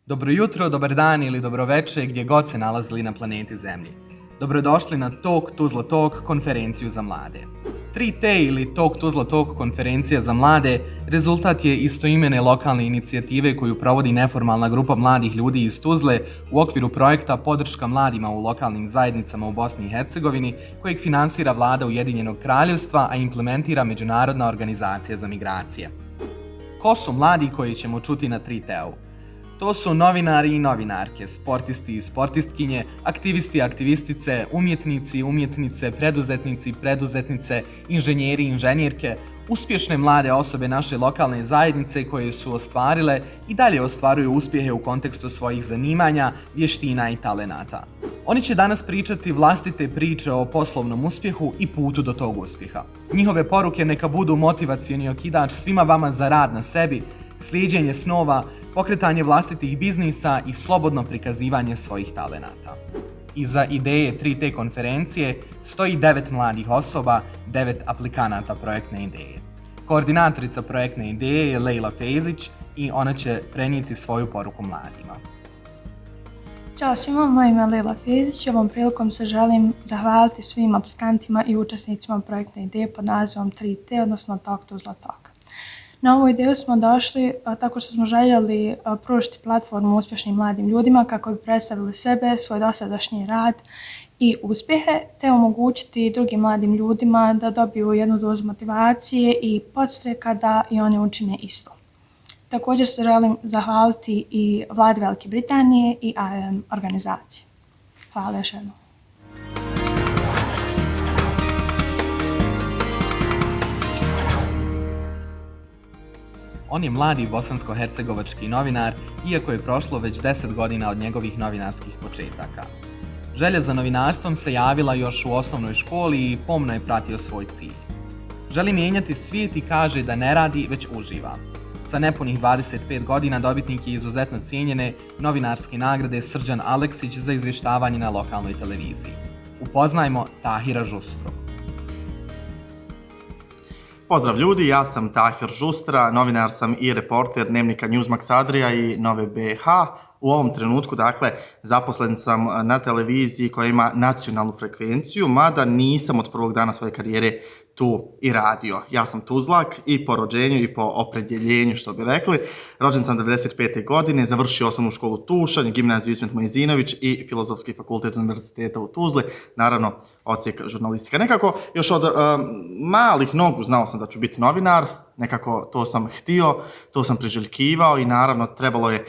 Dobro jutro, dobar dan ili dobroveče gdje god se nalazili na planeti Zemlji. Dobrodošli na Talk Tuzla Talk konferenciju za mlade. 3T ili Talk Tuzla Talk konferencija za mlade rezultat je istoimene lokalne inicijative koju provodi neformalna grupa mladih ljudi iz Tuzle u okviru projekta Podrška mladima u lokalnim zajednicama u Bosni i Hercegovini, kojeg finansira Vlada Ujedinjenog Kraljevstva, a implementira Međunarodna organizacija za migracije. Ko su mladi koji ćemo čuti na 3T-u? To su novinari i novinarke, sportisti i sportistkinje, aktivisti i aktivistice, umjetnici i umjetnice, preduzetnici i preduzetnice, inženjeri i inženjerke, uspješne mlade osobe naše lokalne zajednice koje su ostvarile i dalje ostvaruju uspjehe u kontekstu svojih zanimanja, vještina i talenata. Oni će danas pričati vlastite priče o poslovnom uspjehu i putu do tog uspjeha. Njihove poruke neka budu motivacioni okidač svima vama za rad na sebi, slijeđenje snova, pokretanje vlastitih biznisa i slobodno prikazivanje svojih talenata. Iza ideje 3T konferencije stoji 9 mladih osoba, 9 aplikanata projektne ideje. Koordinatorica projektne ideje je Lejla Fezić i ona će prenijeti svoju poruku mladima. Ćao svima, moje ime je Lejla Fezić i ovom prilikom se želim zahvaliti svim aplikantima i učesnicima projektne ideje pod nazivom 3T, odnosno Talk Tuzla Talk. Na ovu ideju smo došli tako što smo željeli pružiti platformu uspješnim mladim ljudima kako bi predstavili sebe, svoj dosadašnji rad i uspjehe, te omogućiti drugim mladim ljudima da dobiju jednu dozu motivacije i podstreka da i oni učine isto. Također se želim zahvaliti i Vladi Velike Britanije i IOM organizaciji. Hvala još jednom. On je mladi bosansko-hercegovački novinar, iako je prošlo već 10 godina od njegovih novinarskih početaka. Želja za novinarstvom se javila još u osnovnoj školi i pomno je pratio svoj cilj. Želi mijenjati svijet i kaže da ne radi, već uživa. Sa nepunih 25 godina dobitnik je izuzetno cijenjene novinarske nagrade Srđan Aleksić za izvještavanje na lokalnoj televiziji. Upoznajmo Tahira Žustru. Pozdrav ljudi, ja sam Tahir Žustra, novinar sam i reporter dnevnika Newsmax Adria i Nove BH. U ovom trenutku, zaposlen sam na televiziji koja ima nacionalnu frekvenciju, mada nisam od prvog dana svoje karijere tu i radio. Ja sam Tuzlak i po rođenju i po opredjeljenju, što bi rekli. Rođen sam 1995. godine, završio osnovnu školu Tušanj, gimnaziju Ismet Mojzinović i Filozofski fakultet Univerziteta u Tuzli, naravno odsjek žurnalistika. Nekako još od malih nogu znao sam da ću biti novinar, nekako to sam htio, to sam priželjkivao i naravno trebalo je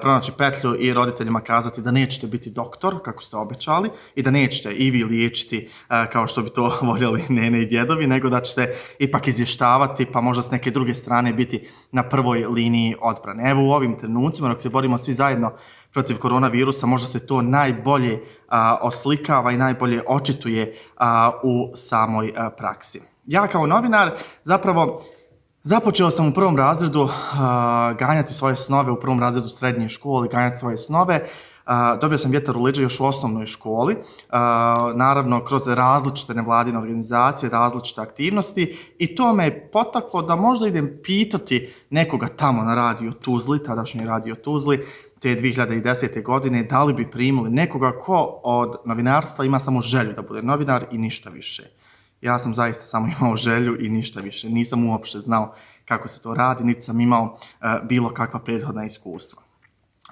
pronaći petlju i roditeljima kazati da nećete biti doktor, kako ste obećali, i da nećete i vi liječiti kao što bi to voljeli nene i djedovi, nego da ćete ipak izvještavati, pa možda s neke druge strane biti na prvoj liniji odbrane. Evo u ovim trenucima, dok se borimo svi zajedno protiv koronavirusa, možda se to najbolje oslikava i najbolje očituje u samoj praksi. Ja kao novinar započeo sam u prvom razredu ganjati svoje snove, u prvom razredu srednje škole, ganjati svoje snove. Dobio sam vjetar u leđa još u osnovnoj školi, naravno kroz različite nevladine organizacije, različite aktivnosti, i to me je potaklo da možda idem pitati nekoga tamo na Radio Tuzli, tadašnji Radio Tuzli, te 2010. godine, da li bi primili nekoga ko od novinarstva ima samo želju da bude novinar i ništa više. Ja sam zaista samo imao želju i ništa više. Nisam uopšte znao kako se to radi, niti sam imao bilo kakva prethodna iskustva.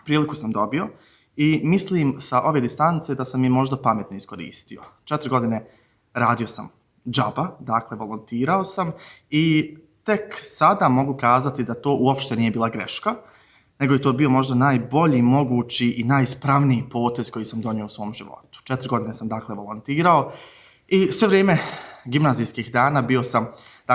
Priliku sam dobio i mislim sa ove distance da sam je možda pametno iskoristio. 4 godine radio sam džaba, dakle volontirao sam, i tek sada mogu kazati da to uopšte nije bila greška, nego je to bio možda najbolji mogući i najispravniji potez koji sam donio u svom životu. 4 godine sam volontirao i sve vrijeme gimnazijskih dana bio sam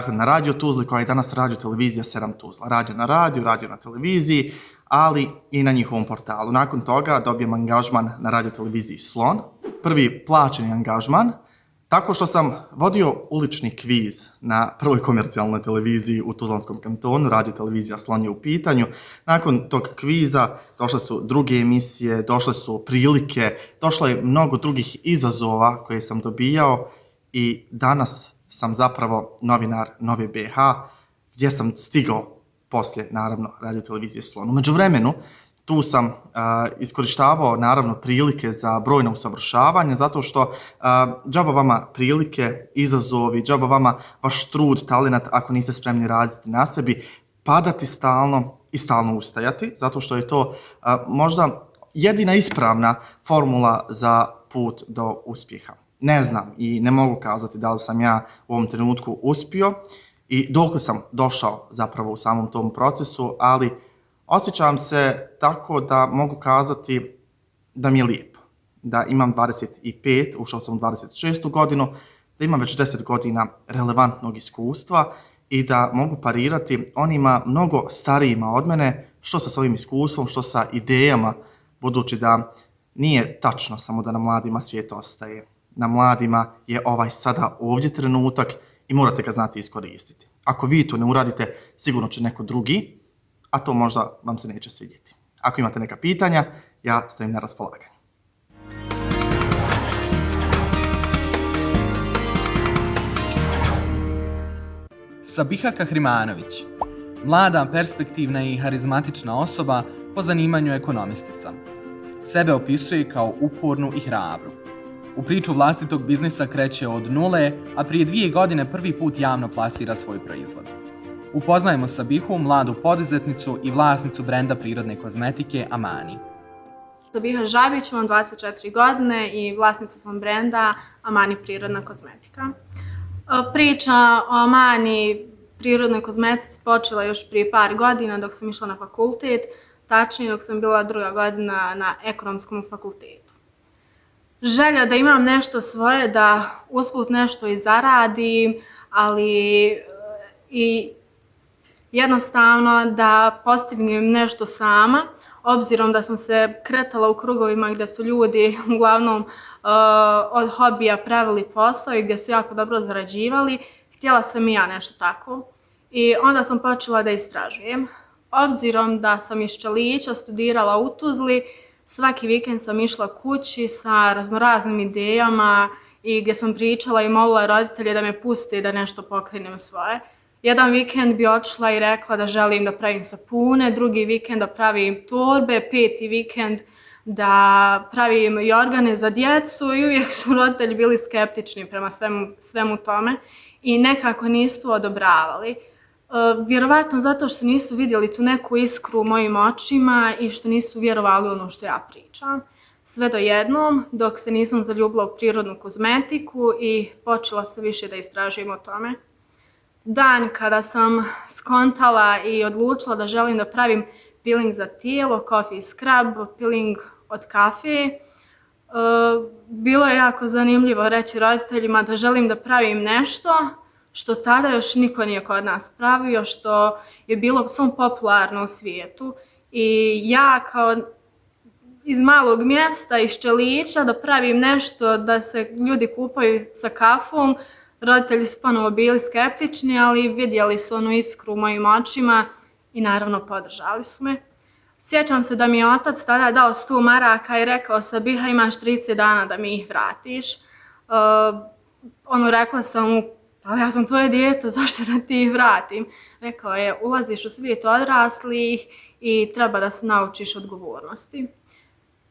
na Radio Tuzli, koja je danas Radio Televizija 7 Tuzla. Radio na radiju, radio na televiziji, ali i na njihovom portalu. Nakon toga dobijem angažman na Radio Televiziji Slon, prvi plaćeni angažman, tako što sam vodio ulični kviz na prvoj komercijalnoj televiziji u Tuzlanskom kantonu, Radio Televizija Slon je u pitanju. Nakon tog kviza došle su druge emisije, došle su prilike, došlo je mnogo drugih izazova koje sam dobijao i danas sam zapravo novinar Nove BH, gdje sam stigao poslije, naravno, Radio Televizije Slon. U međuvremenu, Tu sam iskorištavao naravno prilike za brojna usavršavanja, zato što džaba vama prilike, izazovi, džaba vama vaš trud, talenat, ako niste spremni raditi na sebi, padati stalno i stalno ustajati, zato što je to možda jedina ispravna formula za put do uspjeha. Ne znam i ne mogu kazati da li sam ja u ovom trenutku uspio i dokle sam došao zapravo u samom tom procesu, ali osjećam se tako da mogu kazati da mi je lijepo, da imam 25, ušao sam u 26. godinu, da imam već 10 godina relevantnog iskustva i da mogu parirati onima mnogo starijima od mene, što sa svojim iskustvom, što sa idejama, budući da nije tačno samo da na mladima svijet ostaje. Na mladima je ovaj sada ovdje trenutak i morate ga znati iskoristiti. Ako vi to ne uradite, sigurno će neko drugi, a to možda vam se neće svidjeti. Ako imate neka pitanja, ja stojim na raspolaganju. Sabiha Kahrimanović, mlada, perspektivna i harizmatična osoba, po zanimanju ekonomistica. Sebe opisuje kao upornu i hrabru. U priču vlastitog biznisa kreće od nule, a prije 2 godine prvi put javno plasira svoj proizvod. Upoznajemo Sabihu, mladu poduzetnicu i vlasnicu brenda prirodne kozmetike Amani. Sabiha Žabić, imam 24 godine i vlasnica sam brenda Amani prirodna kozmetika. Priča o Amani prirodnoj kozmetici počela još prije par godina dok sam išla na fakultet, tačnije dok sam bila 2. godina na ekonomskom fakultetu. Želja da imam nešto svoje, da usput nešto i zaradim, ali i jednostavno da postignem nešto sama, obzirom da sam se kretala u krugovima gdje su ljudi uglavnom od hobija pravili posao i gdje su jako dobro zarađivali, htjela sam i ja nešto tako. I onda sam počela da istražujem. Obzirom da sam iz Čelića studirala u Tuzli, svaki vikend sam išla kući sa raznoraznim idejama i gdje sam pričala i molila roditelje da me puste da nešto pokrenem svoje. Jedan vikend bi otišla i rekla da želim da pravim sapune, drugi vikend da pravim torbe, 5. vikend da pravim jorgane za djecu i uvijek su roditelji bili skeptični prema svemu tome i nekako nisu odobravali. Vjerovatno zato što nisu vidjeli tu neku iskru u mojim očima i što nisu vjerovali ono što ja pričam. Sve do jednom, dok se nisam zaljubila u prirodnu kozmetiku i počela se više da istražujem o tome. Dan kada sam skontala i odlučila da želim da pravim peeling za tijelo, coffee scrub, peeling od kafe, bilo je jako zanimljivo reći roditeljima da želim da pravim nešto što tada još niko nije kod nas pravio, što je bilo samo popularno u svijetu. I ja kao iz malog mjesta, iz Čelića, da pravim nešto da se ljudi kupaju sa kafom, roditelji su ponovo bili skeptični, ali vidjeli su onu iskru u mojim očima i naravno podržali su me. Sjećam se da mi je otac tada dao 100 maraka i rekao: Sabiha, imaš 30 dana da mi ih vratiš. Rekla sam mu: ali ja sam tvoje dijete, zašto da ti ih vratim? Rekao je: ulaziš u svijet odraslih i treba da se naučiš odgovornosti.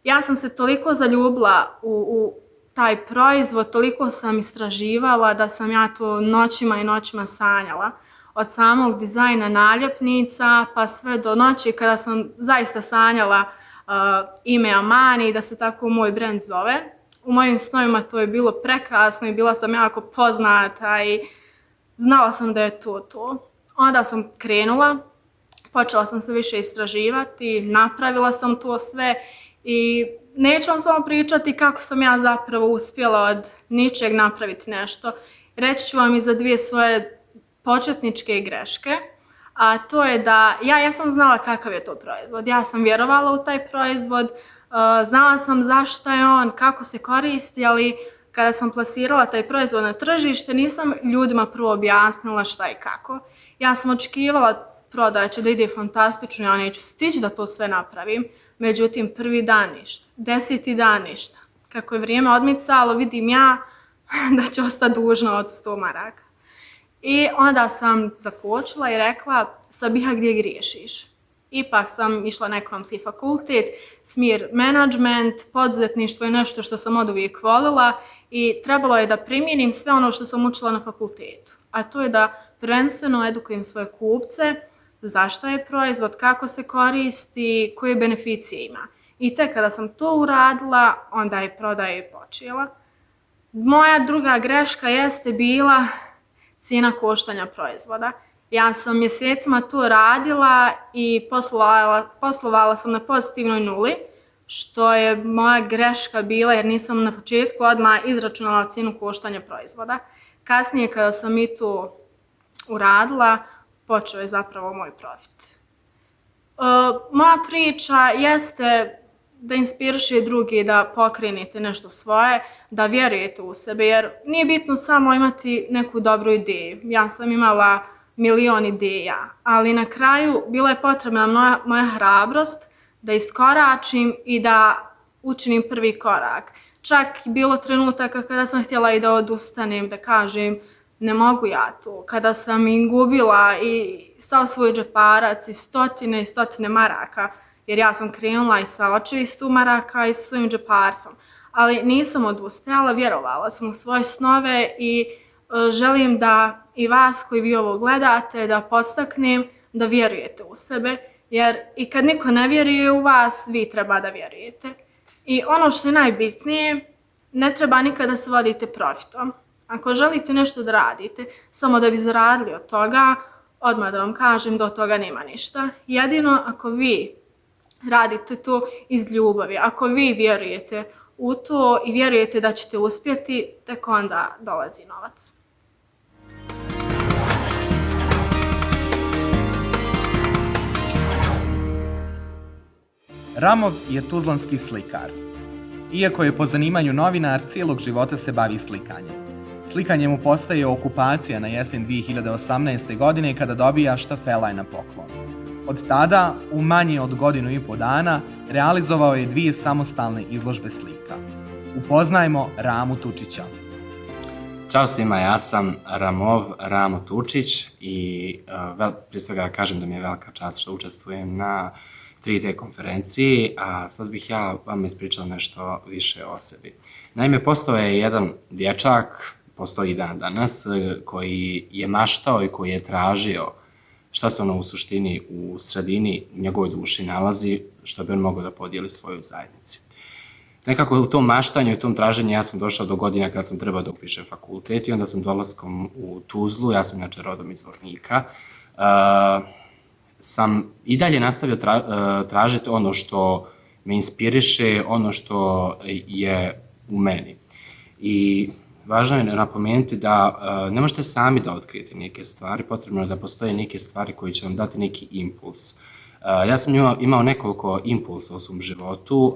Ja sam se toliko zaljubila u taj proizvod, toliko sam istraživala da sam ja to noćima i noćima sanjala. Od samog dizajna naljepnica pa sve do noći kada sam zaista sanjala ime Amani i da se tako moj brend zove. U mojim snovima to je bilo prekrasno i bila sam jako poznata i znala sam da je to. Onda sam krenula, počela sam se više istraživati, napravila sam to sve i neću vam samo pričati kako sam ja zapravo uspjela od ničeg napraviti nešto. Reći ću vam i za 2 svoje početničke greške, a to je da ja sam znala kakav je to proizvod. Ja sam vjerovala u taj proizvod, znala sam zašto je on, kako se koristi, ali kada sam plasirala taj proizvod na tržište, nisam ljudima prvo objasnila šta i kako. Ja sam očekivala prodaja će da ide fantastično, ja neću stići da to sve napravim. Međutim, prvi dan ništa, 10. dan ništa. Kako je vrijeme odmicalo, vidim ja da ću ostati dužna od 100 maraka. I onda sam zakočila i rekla: Sabiha, gdje griješiš? Ipak sam išla na ekonomski fakultet, smjer menadžment, poduzetništvo je nešto što sam oduvijek volila i trebalo je da primijenim sve ono što sam učila na fakultetu. A to je da prvenstveno edukujem svoje kupce zašto je proizvod, kako se koristi, koje beneficije ima. I tek kada sam to uradila, onda je prodaja i počela. Moja druga greška jeste bila cijena koštanja proizvoda. Ja sam mjesecima to radila i poslovala sam na pozitivnoj nuli, što je moja greška bila jer nisam na početku odmah izračunala cijenu koštanja proizvoda. Kasnije kada sam i to uradila, počeo je zapravo moj profit. Moja priča jeste da inspiriše drugi, da pokrenete nešto svoje, da vjerujete u sebe, jer nije bitno samo imati neku dobru ideju. Ja sam imala milion ideja, ali na kraju bila je potrebna moja hrabrost da iskoračim i da učinim prvi korak. Čak bilo trenutaka kada sam htjela i da odustanem, da kažem ne mogu ja to. Kada sam i gubila i sav svoj džeparac i stotine maraka, jer ja sam krenula i sa očevistu maraka i sa svojim džeparcom. Ali nisam odustajala, vjerovala sam u svoje snove i želim da i vas koji vi ovo gledate, da podstaknem da vjerujete u sebe, jer i kad niko ne vjeruje u vas, vi treba da vjerujete. I ono što je najbitnije, ne treba nikada se vodite profitom. Ako želite nešto da radite, samo da bi zaradili od toga, odmah da vam kažem da od toga nema ništa. Jedino ako vi radite to iz ljubavi, ako vi vjerujete u to i vjerujete da ćete uspjeti, tek onda dolazi novac. Ramov je tuzlanski slikar. Iako je po zanimanju novinar, cijelog života se bavi slikanjem. Slikanje mu postaje okupacija na jesen 2018. godine kada dobija štafelaj na poklon. Od tada, u manje od godinu i po dana, realizovao je 2 samostalne izložbe slika. Upoznajmo Ramu Tučića. Ćao svima, ja sam Ramo Tučić i prije svega kažem da mi je velika čast što učestvujem na 3D konferenciji, a sad bih ja vam ispričao nešto više o sebi. Naime, postoje jedan dječak, postoji dan danas, koji je maštao i koji je tražio šta se ono u suštini u sredini njegovoj duši nalazi, što bi on mogao da podijeli svojoj zajednici. Nekako u tom maštanju i tom traženju ja sam došao do godina kad sam trebao da upišem fakultet i onda sam dolaskom u Tuzlu, ja sam inače rodom iz Vornika, sam i dalje nastavio tražiti ono što me inspiriše, ono što je u meni. I važno je napomenuti da ne možete sami da otkrijete neke stvari, potrebno je da postoje neke stvari koji će vam dati neki impuls. Ja sam imao nekoliko impulsa u svom životu.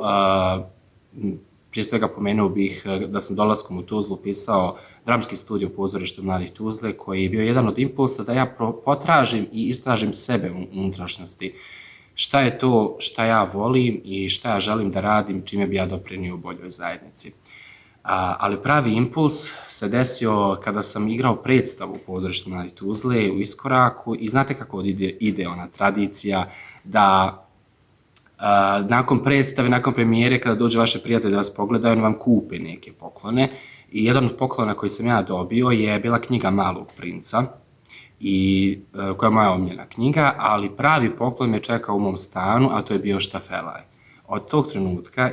Prije svega pomenuo bih da sam dolaskom u Tuzlu pisao dramski studij u pozorištu Mladih Tuzle, koji je bio jedan od impulsa da ja potražim i istražim sebe u unutrašnjosti. Šta je to šta ja volim i šta ja želim da radim, čime bi ja doprinio u boljoj zajednici. Ali pravi impuls se desio kada sam igrao predstavu u pozorištu Mladih Tuzle u Iskoraku i znate kako ide ona tradicija da nakon predstave, nakon premijere, kada dođe vaše prijatelje da vas pogledaju, oni vam kupe neke poklone. I jedan od poklona koji sam ja dobio je bila knjiga Malog princa, koja je moja omiljena knjiga, ali pravi poklon me čekao u mom stanu, a to je bio štafelaj. Od tog trenutka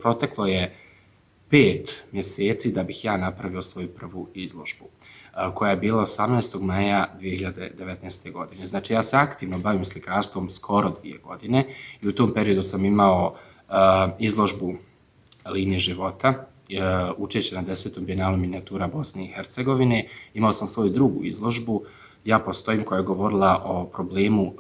proteklo je 5 mjeseci da bih ja napravio svoju prvu izložbu, koja je bila 18. maja 2019. godine. Znači, ja se aktivno bavim slikarstvom skoro 2 godine i u tom periodu sam imao izložbu Linije života, učešće na 10. bijenalu minijatura Bosne i Hercegovine. Imao sam svoju drugu izložbu, Ja postojim, koja je govorila o problemu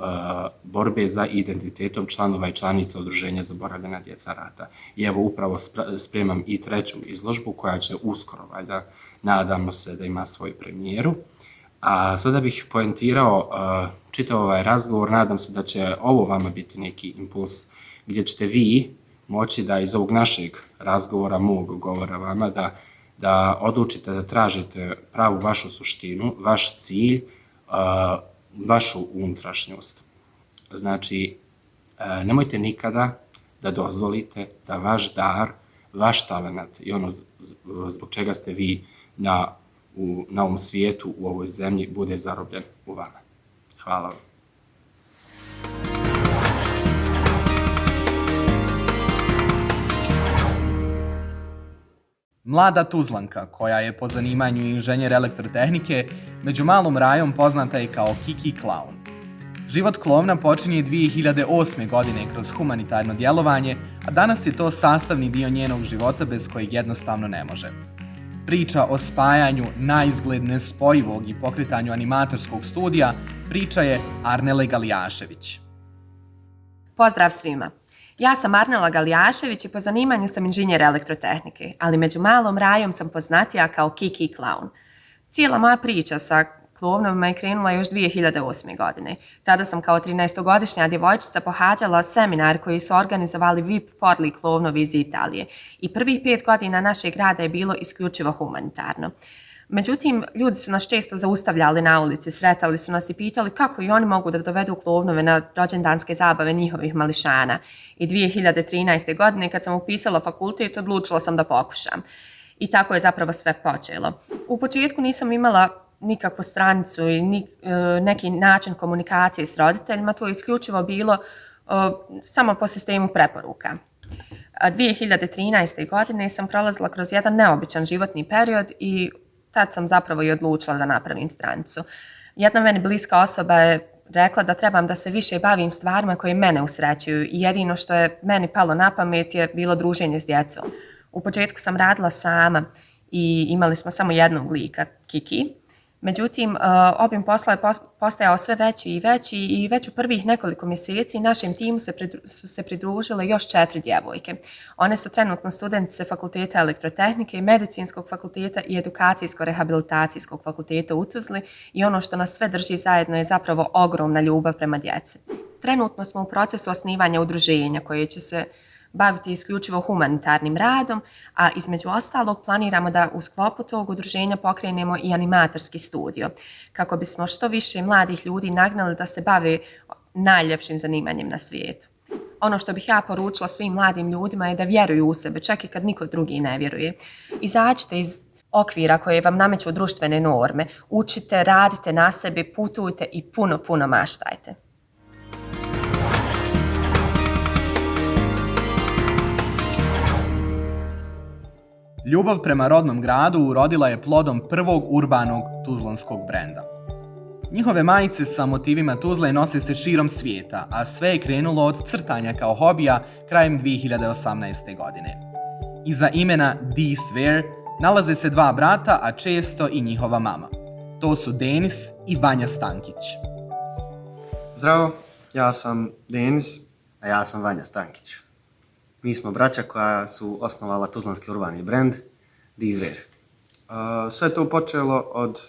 borbe za identitetom članova i članica Udruženja zaboravljena djeca rata. I evo upravo spremam i 3. izložbu koja će uskoro, valjda, nadamo se da ima svoju premijeru. A sada bih poentirao čitav ovaj razgovor, nadam se da će ovo vama biti neki impuls gdje ćete vi moći da iz ovog našeg razgovora, mog govora vama, da odlučite da tražite pravu vašu suštinu, vaš cilj, vašu unutrašnjost. Znači, nemojte nikada da dozvolite da vaš dar, vaš talent i ono zbog čega ste vi na ovom svijetu, u ovoj zemlji, bude zarobljen u vama. Hvala vam. Mlada Tuzlanka, koja je po zanimanju inženjer elektrotehnike, među malom rajom poznata je kao Kiki Klaun. Život klovna počinje 2008. godine kroz humanitarno djelovanje, a danas je to sastavni dio njenog života bez kojeg jednostavno ne može. Priča o spajanju naizgled nespojivog i pokretanju animatorskog studija priča je Arnele Galijašević. Pozdrav svima! Ja sam Arnela Galijašević i po zanimanju sam inženjer elektrotehnike, ali među malom rajom sam poznatija kao Kiki Klaun. Cijela moja priča sa klovnovima je krenula još 2008. godine. Tada sam kao 13-godišnja djevojčica pohađala seminar koji su organizovali VIP Forli klovnovi iz Italije i prvih 5 godina našeg rada je bilo isključivo humanitarno. Međutim, ljudi su nas često zaustavljali na ulici, sretali su nas i pitali kako i oni mogu da dovedu klovnove na rođendanske zabave njihovih mališana. I 2013. godine kad sam upisala fakultet, odlučila sam da pokušam. I tako je zapravo sve počelo. U početku nisam imala nikakvu stranicu i neki način komunikacije s roditeljima, to je isključivo bilo samo po sistemu preporuka. 2013. godine sam prolazila kroz jedan neobičan životni period i tad sam zapravo i odlučila da napravim stranicu. Jedna meni bliska osoba je rekla da trebam da se više bavim stvarima koje mene usrećuju i jedino što je meni palo na pamet je bilo druženje s djecom. U početku sam radila sama i imali smo samo jednog lika, Kiki. Međutim, obim posla je postajao sve veći i veći i već u prvih nekoliko mjeseci našem timu su se pridružile još 4 djevojke. One su trenutno studentice Fakulteta elektrotehnike, Medicinskog fakulteta i Edukacijsko-rehabilitacijskog fakulteta u Tuzli i ono što nas sve drži zajedno je zapravo ogromna ljubav prema djeci. Trenutno smo u procesu osnivanja udruženja koje će se baviti isključivo humanitarnim radom, a između ostalog planiramo da u sklopu tog udruženja pokrenemo i animatorski studio, kako bismo što više mladih ljudi nagnali da se bave najljepšim zanimanjem na svijetu. Ono što bih ja poručila svim mladim ljudima je da vjeruju u sebe, čak i kad niko drugi ne vjeruje. Izađite iz okvira koje vam nameću društvene norme, učite, radite na sebi, putujte i puno maštajte. Ljubav prema rodnom gradu urodila je plodom prvog urbanog tuzlanskog brenda. Njihove majice sa motivima Tuzle nose se širom svijeta, a sve je krenulo od crtanja kao hobija krajem 2018. godine. Iza imena D-Swear nalaze se 2 brata, a često i njihova mama. To su Denis i Vanja Stankić. Zdravo, ja sam Denis. A ja sam Vanja Stankić. Mi smo braća koja su osnovala tuzlanski urbani brend D-Swear. Sve to počelo od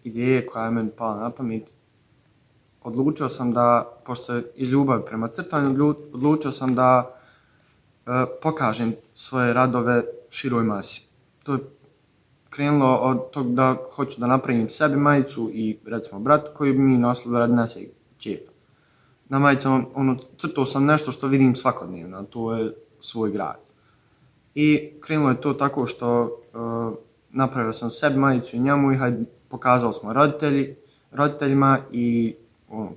ideje koja je meni pala na pamet. Odlučio sam da, pošto iz ljubavi prema crtanju, odlučio sam da pokažem svoje radove široj masi. To je krenulo od tog da hoću da napravim sebi majicu i recimo brat koji bi mi nosili radi našeg čefa. Na majicama crtao sam nešto što vidim svakodnevno, a to je svoj grad. I krenulo je to tako što napravio sam sebi majicu i njemu i pokazali smo roditeljima i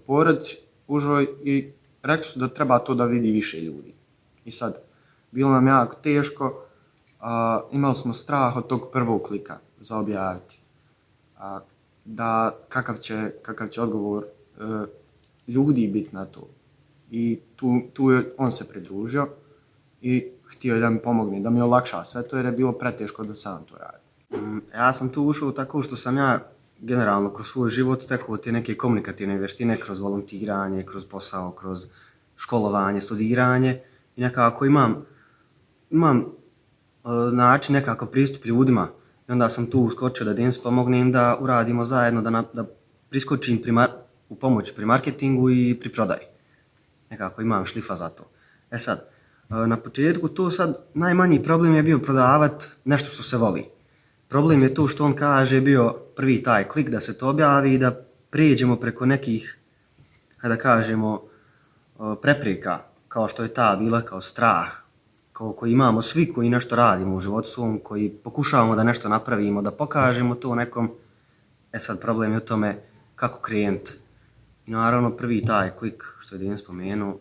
porodici užoj i rekli su da treba to da vidi više ljudi. I sad, bilo nam jako teško, imali smo strah od tog prvog klika za objaviti. Da kakav će odgovor ljudi biti na to. I tu je on se pridružio i htio je da mi pomogne, da mi olakša sve to jer je bilo preteško da sam to radim. Ja sam tu ušao tako što sam ja generalno kroz svoj život tekao te neke komunikativne vještine kroz volontiranje, kroz posao, kroz školovanje, studiranje i nekako imam način nekako pristup ljudima i onda sam tu uskočio da Denisu pomognem da uradimo zajedno, da priskočim u pomoć pri marketingu i pri prodaji. Nekako imam šlifa za to. E sad, na početku to sad najmanji problem je bio prodavati nešto što se voli. Problem je to što on kaže bio prvi taj klik da se to objavi i da pređemo preko nekih hajde da kažemo, prepreka, kao što je ta bila kao strah, koji imamo svi koji nešto radimo u životu svom, koji pokušavamo da nešto napravimo, da pokažemo to nekom, sad problem je u tome kako krenuti. I naravno prvi taj klik, što je Dejan spomenuo,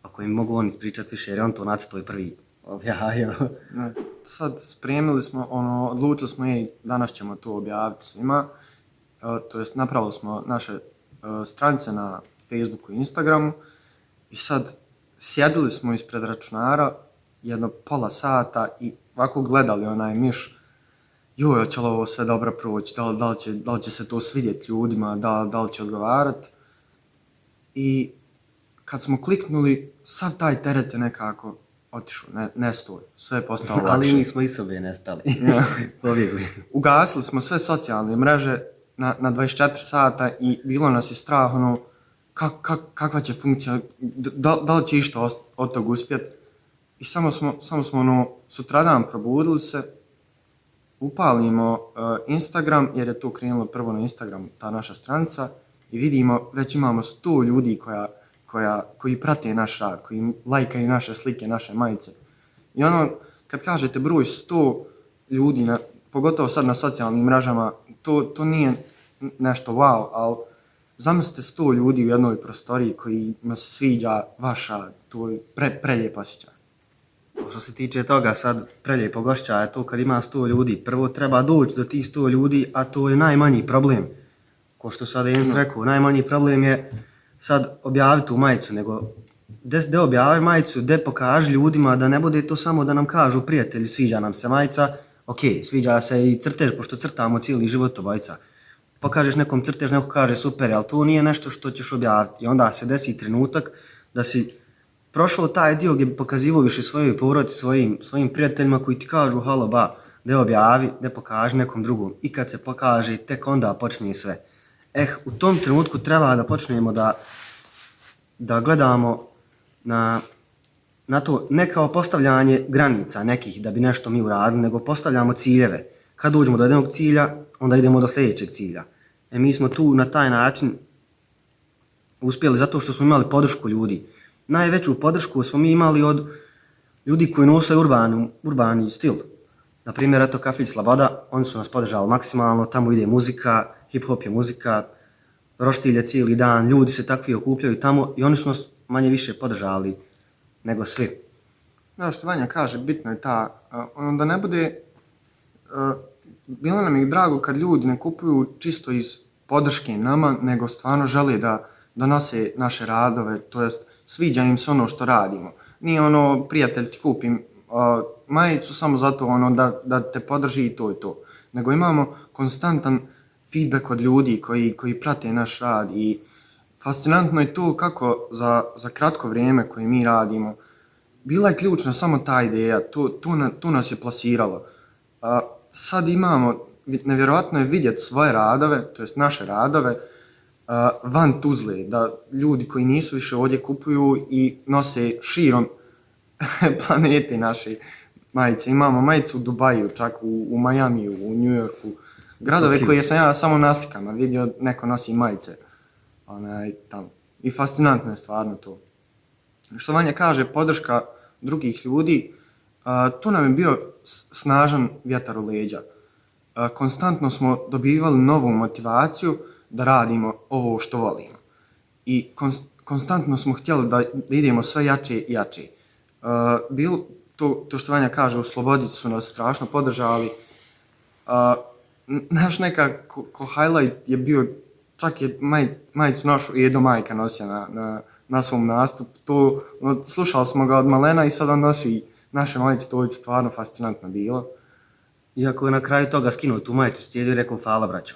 ako im mogu on ispričati više, jer on to nacrtao i prvi objavio. Sad spremili smo, odlučili smo danas ćemo to objaviti svima, to jest napravili smo naše stranice na Facebooku i Instagramu i sad sjedili smo ispred računara jedno pola sata i ovako gledali onaj miš, joj, hoće li ovo sve dobro proći, da li će se to svidjeti ljudima, da li će odgovarati. I kad smo kliknuli, sav taj teret je nekako otišao, nestao, sve je postalo lakše. Ali mi smo i sobe nestali, pobjegli. Ugasili smo sve socijalne mreže na 24 sata i bilo nas je strah, kakva će funkcija, da li će išta od tog uspjeti. I samo smo sutradan probudili se, upalimo Instagram, jer je to krenulo prvo na Instagram, ta naša stranica, i vidimo, već imamo 100 ljudi koji prate naš rad, koji lajkaju naše slike, naše majice. I kad kažete broj 100 ljudi, pogotovo sad na socijalnim mrežama, to nije nešto wow, ali zamislite 100 ljudi u jednoj prostoriji kojima se sviđa vaš rad, to je prelijep osjećaj. Što se tiče toga sad prelijepo gošća je to kad ima 100 ljudi. Prvo treba doći do tih 100 ljudi, a to je najmanji problem. Ko što sad Jens rekao, najmanji problem je sad objaviti tu majicu, nego gdje objavi majicu, gdje pokaži ljudima da ne bude to samo da nam kažu prijatelji sviđa nam se majica, ok, sviđa se i crtež, pošto crtamo cijeli život obojica. Pokažeš nekom crtež, neko kaže super, ali to nije nešto što ćeš objaviti. I onda se desi trenutak da si prošao taj dio gdje pokazivao više svojoj porodici, svojim prijateljima koji ti kažu halo ba, gdje objavi, gdje pokaži nekom drugom. I kad se pokaže, tek onda počne sve. U tom trenutku treba da počnemo da gledamo na to ne kao postavljanje granica nekih da bi nešto mi uradili, nego postavljamo ciljeve. Kad dođemo do jednog cilja, onda idemo do sljedećeg cilja. Mi smo tu na taj način uspjeli zato što smo imali podršku ljudi. Najveću podršku smo mi imali od ljudi koji nose urbani stil. Naprimjer, eto kafić Sloboda, oni su nas podržali maksimalno, tamo ide muzika, hip-hop je muzika, roštilje cijeli dan, ljudi se takvi okupljaju tamo i oni su nas manje više podržali nego svi. Da, što Vanja kaže, bitno je da ne bude, bilo nam je drago kad ljudi ne kupuju čisto iz podrške nama, nego stvarno žele da nose naše radove, to jest sviđa im se ono što radimo. Nije prijatelj ti kupim majicu samo zato da te podrži i to je to. Nego imamo konstantan feedback od ljudi koji prate naš rad i fascinantno je to kako za kratko vrijeme koje mi radimo bila je ključna samo ta ideja, tu nas je plasiralo. Sad imamo, nevjerojatno je vidjeti svoje radove, to jest naše radove, van Tuzle, da ljudi koji nisu više ovdje kupuju i nose širom planete naše majice. Imamo majicu u Dubaju, čak u Majamiju, u New Yorku, gradove koje sam ja samo na slikama vidio, neko nosi majice tamo. I fascinantno je stvarno to. Što Vanja kaže, podrška drugih ljudi, to nam je bio snažan vjetar u leđa. Konstantno smo dobivali novu motivaciju da radimo ovo što volimo. I konstantno smo htjeli da idemo sve jače i jače. To što Vanja kaže, u Slobodi su nas strašno podržali. Naš nekako highlight je bio, čak je majicu našu Edo majka nosila na svom nastupu. Slušali smo ga od malena i sad on nosi naše majice, to je stvarno fascinantno bilo. Iako je na kraju toga skinuo tu majicu s cijelju i rekao hvala braćo.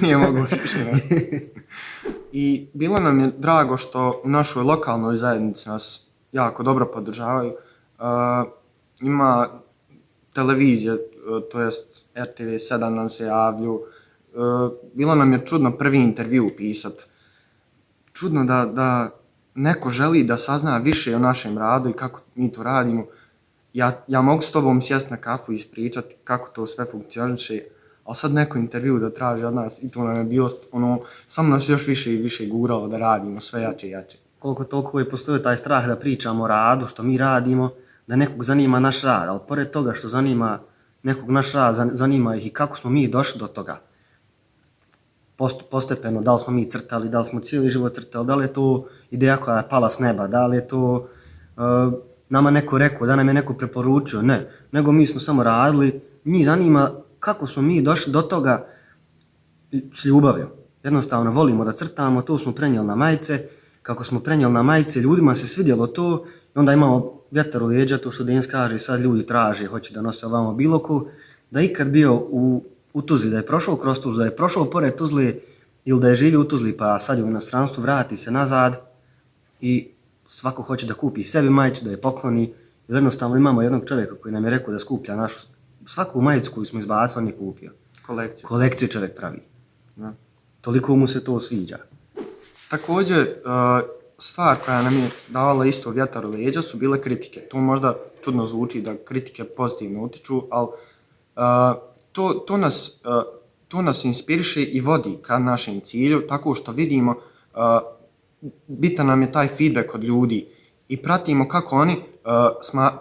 Nije moguće. I bilo nam je drago što u našoj lokalnoj zajednici nas jako dobro podržavaju. Ima televizija, to jest RTV7 nam se javlju. Bilo nam je čudno prvi intervju pisat. Čudno da neko želi da sazna više o našem radu i kako mi to radimo. Ja mogu s tobom sjesti na kafu i ispričati kako to sve funkcioniše, ali sad neko intervju da traži od nas i to nam je bilo, samo nas još više i više guralo da radimo sve jače i jače. Koliko toliko je postoji taj strah da pričamo o radu, što mi radimo, da nekog zanima naš rad, ali pored toga što zanima nekog naš rad, zanima ih i kako smo mi došli do toga. Postepeno, da li smo mi crtali, da li smo cijeli život crtali, da li je to ideja koja je pala s neba, da li je to nama neko rekao, da nam je neko preporučio, ne. Nego mi smo samo radili, njih zanima kako smo mi došli do toga s ljubavlju. Jednostavno, volimo da crtamo, to smo prenijeli na majice, kako smo prenijeli na majice, ljudima se svidjelo to i onda imamo vjetar u leđa, to što Denis kaže, sad ljudi traže, hoće da nose ovamo Biloku, da ikad bio u Tuzli, da je prošao kroz Tuzlu, da je prošao pored Tuzle ili da je živio u Tuzli pa sad je u inostranstvu, vrati se nazad i svako hoće da kupi sebi majicu, da je pokloni. Jednostavno imamo jednog čovjeka koji nam je rekao da skuplja našu, svaku majicu koju smo izbacili, on je kupio. Kolekciju čovjek pravi. Da. Toliko mu se to sviđa. Također, stvar koja nam je davala isto vjetar u leđa su bile kritike. To možda čudno zvuči da kritike pozitivno utiču, ali to nas inspiriše i vodi ka našem cilju, tako što vidimo, bitan nam je taj feedback od ljudi i pratimo kako oni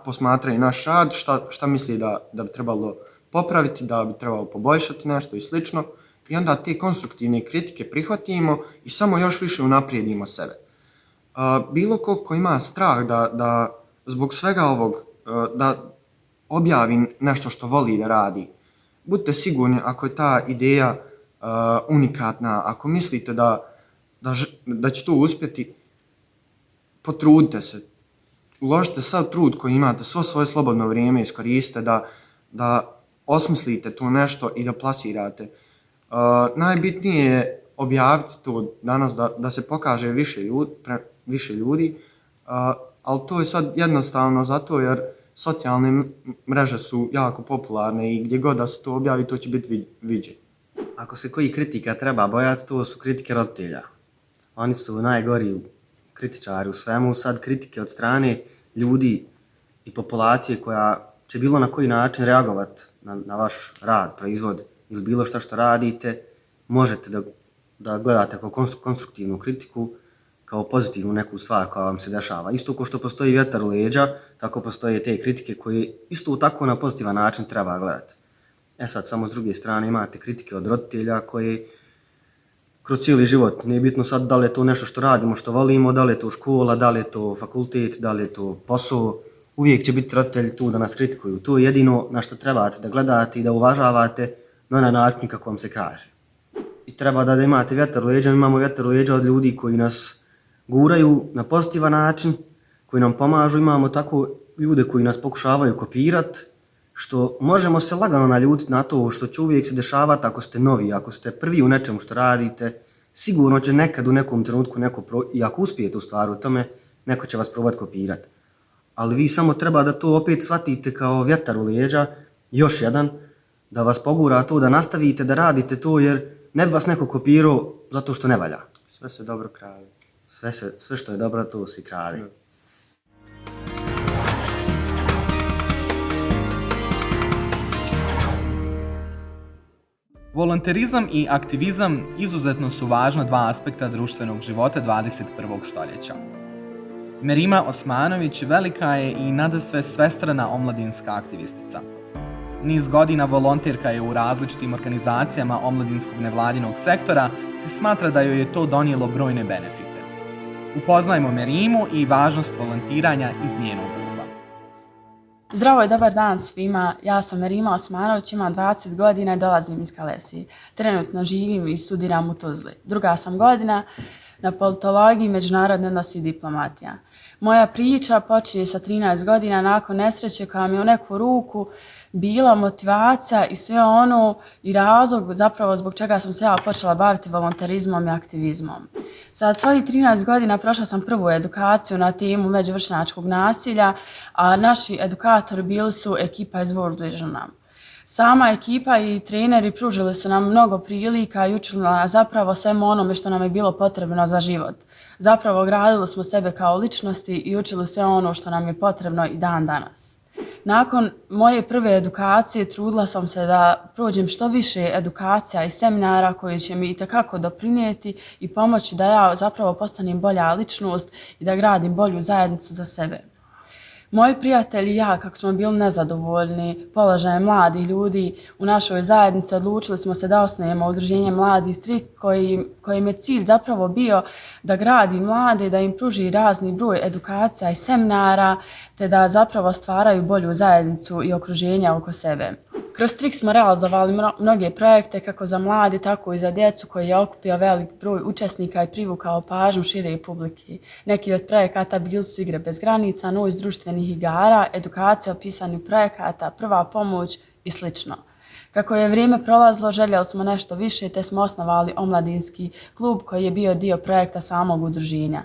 posmatraju naš rad, šta misli da bi trebalo popraviti, da bi trebalo poboljšati nešto i slično. I onda te konstruktivne kritike prihvatimo i samo još više unaprijedimo sebe. Bilo ko ima strah da zbog svega ovog da objavi nešto što voli da radi, budite sigurni ako je ta ideja unikatna, ako mislite da će to uspjeti, potrudite se. Uložite sav trud koji imate, svo svoje slobodno vrijeme iskoristite da osmislite to nešto i da plasirate. Najbitnije je objaviti to danas da se pokaže više ljudi, ali to je sad jednostavno zato jer socijalne mreže su jako popularne i gdje god da se to objavi, to će biti viđeno. Ako se koji kritika treba bojati, to su kritike roditelja. Oni su najgori kritičari u svemu. Sad kritike od strane ljudi i populacije koja će bilo na koji način reagovati na vaš rad, proizvod ili bilo što radite, možete da gledate kao konstruktivnu kritiku, kao pozitivnu neku stvar koja vam se dešava. Isto kao što postoji vjetar u leđa, tako postoje te kritike koje isto tako na pozitivan način treba gledati. Sad samo s druge strane imate kritike od roditelja koje kroz cijeli život, nije bitno sad da li je to nešto što radimo, što volimo, da li je to škola, da li je to fakultet, da li je to posao, uvijek će biti roditelji tu da nas kritikuju. To je jedino na što trebate da gledate i da uvažavate na onaj način kako vam se kaže. I treba da imate vjetar u leđa, imamo vjetar u leđa od ljudi koji nas guraju na pozitivan način, koji nam pomažu, imamo tako ljude koji nas pokušavaju kopirati, što možemo se lagano naljutiti na to što će uvijek se dešavati ako ste novi, ako ste prvi u nečemu što radite, sigurno će nekad u nekom trenutku i ako uspijete u stvari u tome, neko će vas probati kopirati. Ali vi samo treba da to opet shvatite kao vjetar u leđa, još jedan, da vas pogura to, da nastavite da radite to jer ne bi vas neko kopirao zato što ne valja. Sve se dobro krade. Sve što je dobro, to se krade. Volonterizam i aktivizam izuzetno su važna dva aspekta društvenog života 21. stoljeća. Merima Osmanović velika je i nadasve svestrana omladinska aktivistica. Niz godina volonterka je u različitim organizacijama omladinskog nevladinog sektora te smatra da joj je to donijelo brojne benefite. Upoznajmo Merimu i važnost volontiranja iz njenog ugla. Zdravo i dobar dan svima, ja sam Merima Osmanović, imam 20 godina i dolazim iz Kalesije. Trenutno živim i studiram u Tuzli. Druga sam godina na politologiji, međunarodne odnosi i diplomatija. Moja priča počinje sa 13 godina nakon nesreće koja mi je u neku ruku bila motivacija i sve ono i razlog zapravo zbog čega sam se ja počela baviti volonterizmom i aktivizmom. Sa svojih 13 godina prošla sam prvu edukaciju na temu međuvršnjačkog nasilja, a naši edukatori bili su ekipa iz World Visiona. Sama ekipa i treneri pružili su nam mnogo prilika i učili nas zapravo svemu onome što nam je bilo potrebno za život. Zapravo gradili smo sebe kao ličnosti i učili sve ono što nam je potrebno i dan danas. Nakon moje prve edukacije trudila sam se da prođem što više edukacija i seminara koji će mi itekako doprinijeti i pomoći da ja zapravo postanem bolja ličnost i da gradim bolju zajednicu za sebe. Moji prijatelji i ja, kako smo bili nezadovoljni položajem mladih ljudi u našoj zajednici, odlučili smo se da osnujemo udruženje Mladih Trik kojim je cilj zapravo bio da gradi mlade, da im pruži razni broj edukacija i seminara, te da zapravo stvaraju bolju zajednicu i okruženja oko sebe. Kroz Trik smo realizovali mnoge projekte kako za mlade, tako i za djecu koji je okupio velik broj učesnika i privukao pažnju šire publike. Neki od projekata bili su igre bez granica, noć društvenih igara, edukacija o pisanju projekata, prva pomoć i sl. Kako je vrijeme prolazilo, željeli smo nešto više te smo osnovali omladinski klub koji je bio dio projekta samog udruženja.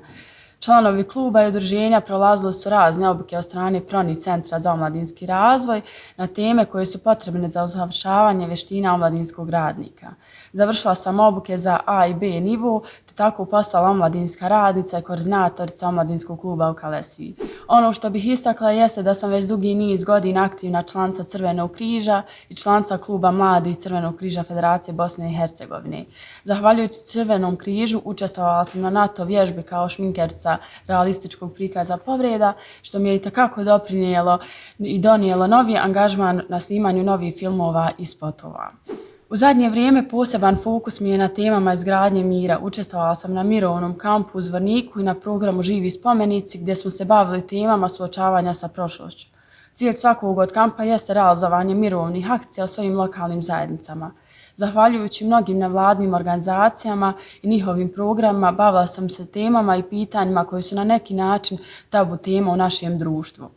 Članovi kluba i udruženja prolazili su razne obuke od strane PRONI Centra za omladinski razvoj na teme koje su potrebne za usavršavanje vještina omladinskog radnika. Završila sam obuke za A i B nivo, te tako postala omladinska radnica i koordinatorica omladinskog kluba u Kalesiji. Ono što bih istakla jeste da sam već dugi niz godina aktivna članica Crvenog križa i članica kluba Mladih Crvenog križa Federacije Bosne i Hercegovine. Zahvaljujući Crvenom križu učestvovala sam na NATO vježbi kao šminkerca realističkog prikaza povreda, što mi je itekako doprinijelo i donijelo novi angažman na snimanju novih filmova i spotova. U zadnje vrijeme poseban fokus mi je na temama izgradnje mira. Učestvovala sam na mirovnom kampu u Zvorniku i na programu Živi spomenici gdje smo se bavili temama suočavanja sa prošlošću. Cilj svakog od kampa jeste realizovanje mirovnih akcija u svojim lokalnim zajednicama. Zahvaljujući mnogim nevladnim organizacijama i njihovim programima bavila sam se temama i pitanjima koji su na neki način tabu tema u našem društvu.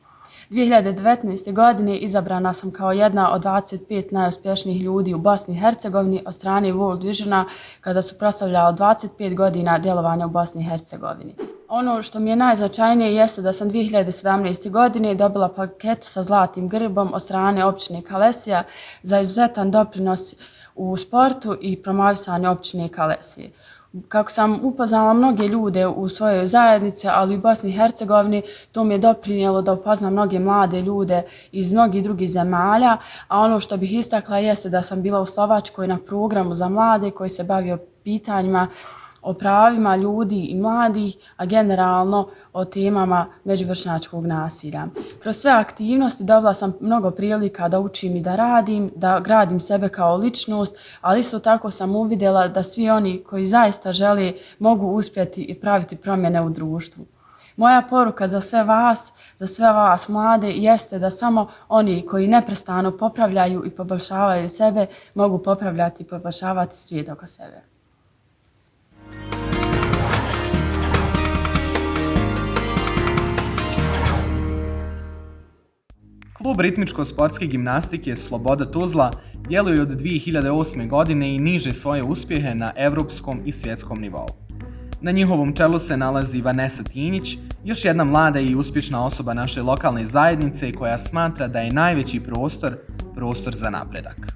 2019. godine izabrana sam kao jedna od 25 najuspješnijih ljudi u Bosni i Hercegovini od strane World Visiona kada su proslavljali 25 godina djelovanja u Bosni i Hercegovini. Ono što mi je najznačajnije jeste da sam 2017. godine dobila plaketu sa zlatnim grbom od strane općine Kalesija za izuzetan doprinos u sportu i promovisanju općine Kalesije. Kako sam upoznala mnoge ljude u svojoj zajednici, ali i u Bosni i Hercegovini, to mi je doprinijelo da upoznam mnoge mlade ljude iz mnogih drugih zemalja, a ono što bih istakla jeste da sam bila u Slovačkoj na programu za mlade koji se bavio pitanjima o pravima ljudi i mladih, a generalno o temama međuvršnjačkog nasilja. Kroz sve aktivnosti dobila sam mnogo prilika da učim i da radim, da gradim sebe kao ličnost, ali isto tako sam uvidjela da svi oni koji zaista žele mogu uspjeti i praviti promjene u društvu. Moja poruka za sve vas mlade jeste da samo oni koji neprestano popravljaju i poboljšavaju sebe mogu popravljati i poboljšavati svijet oko sebe. Klub ritmičko-sportske gimnastike Sloboda Tuzla djeluje od 2008. godine i niže svoje uspjehe na evropskom i svjetskom nivou. Na njihovom čelu se nalazi Vanessa Tinjić, još jedna mlada i uspješna osoba naše lokalne zajednice koja smatra da je najveći prostor za napredak.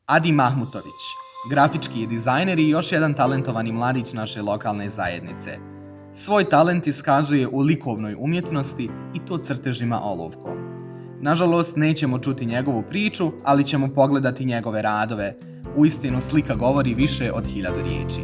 Adi Mahmutović, grafički je dizajner i još jedan talentovani mladić naše lokalne zajednice. Svoj talent iskazuje u likovnoj umjetnosti i to crtežima olovkom. Nažalost, nećemo čuti njegovu priču, ali ćemo pogledati njegove radove. Uistinu, slika govori više od 1000 riječi.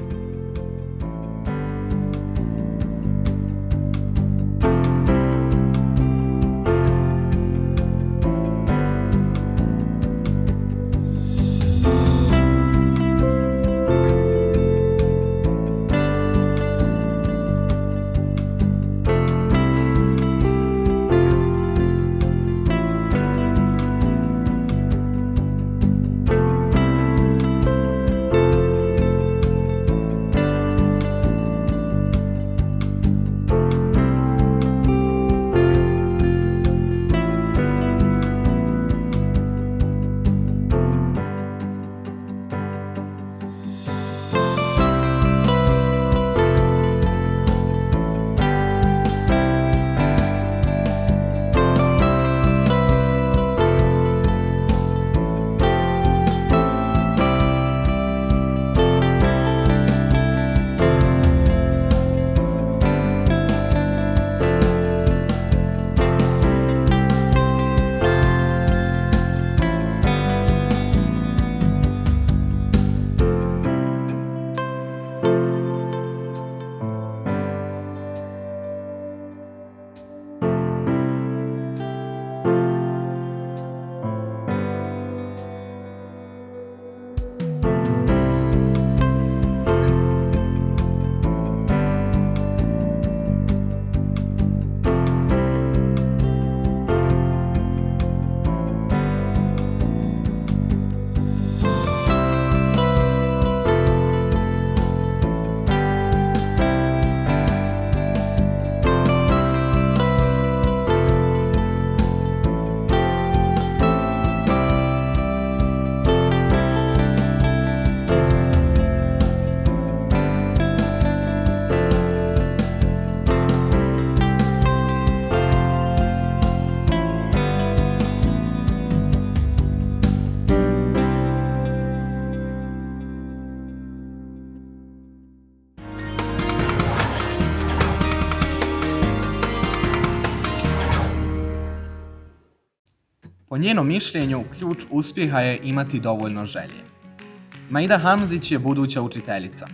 Po njenom mišljenju, ključ uspjeha je imati dovoljno želje. Maida Hamzić je buduća učiteljica.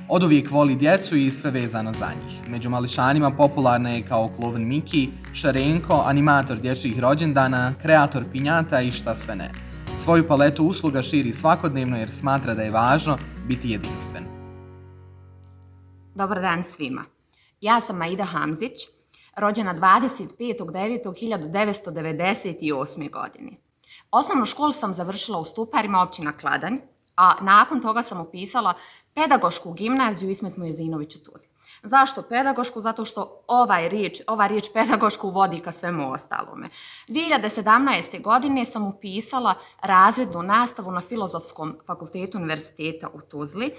Oduvijek voli djecu i sve vezano za njih. Među mališanima popularna je kao klovn Miki, Šarenko, animator dječjih rođendana, kreator pinjata i šta sve ne. Svoju paletu usluga širi svakodnevno jer smatra da je važno biti jedinstven. Dobar dan svima. Ja sam Maida Hamzić, rođena 25.9.1998. godine. Osnovnu školu sam završila u Stuparima, općina Kladanj, a nakon toga sam upisala pedagošku gimnaziju Ismet Mujezinović u Tuzli. Zašto pedagošku? Zato što ova riječ pedagošku vodi ka svemu ostalome. 2017. godine sam upisala razrednu nastavu na Filozofskom fakultetu Univerziteta u Tuzli,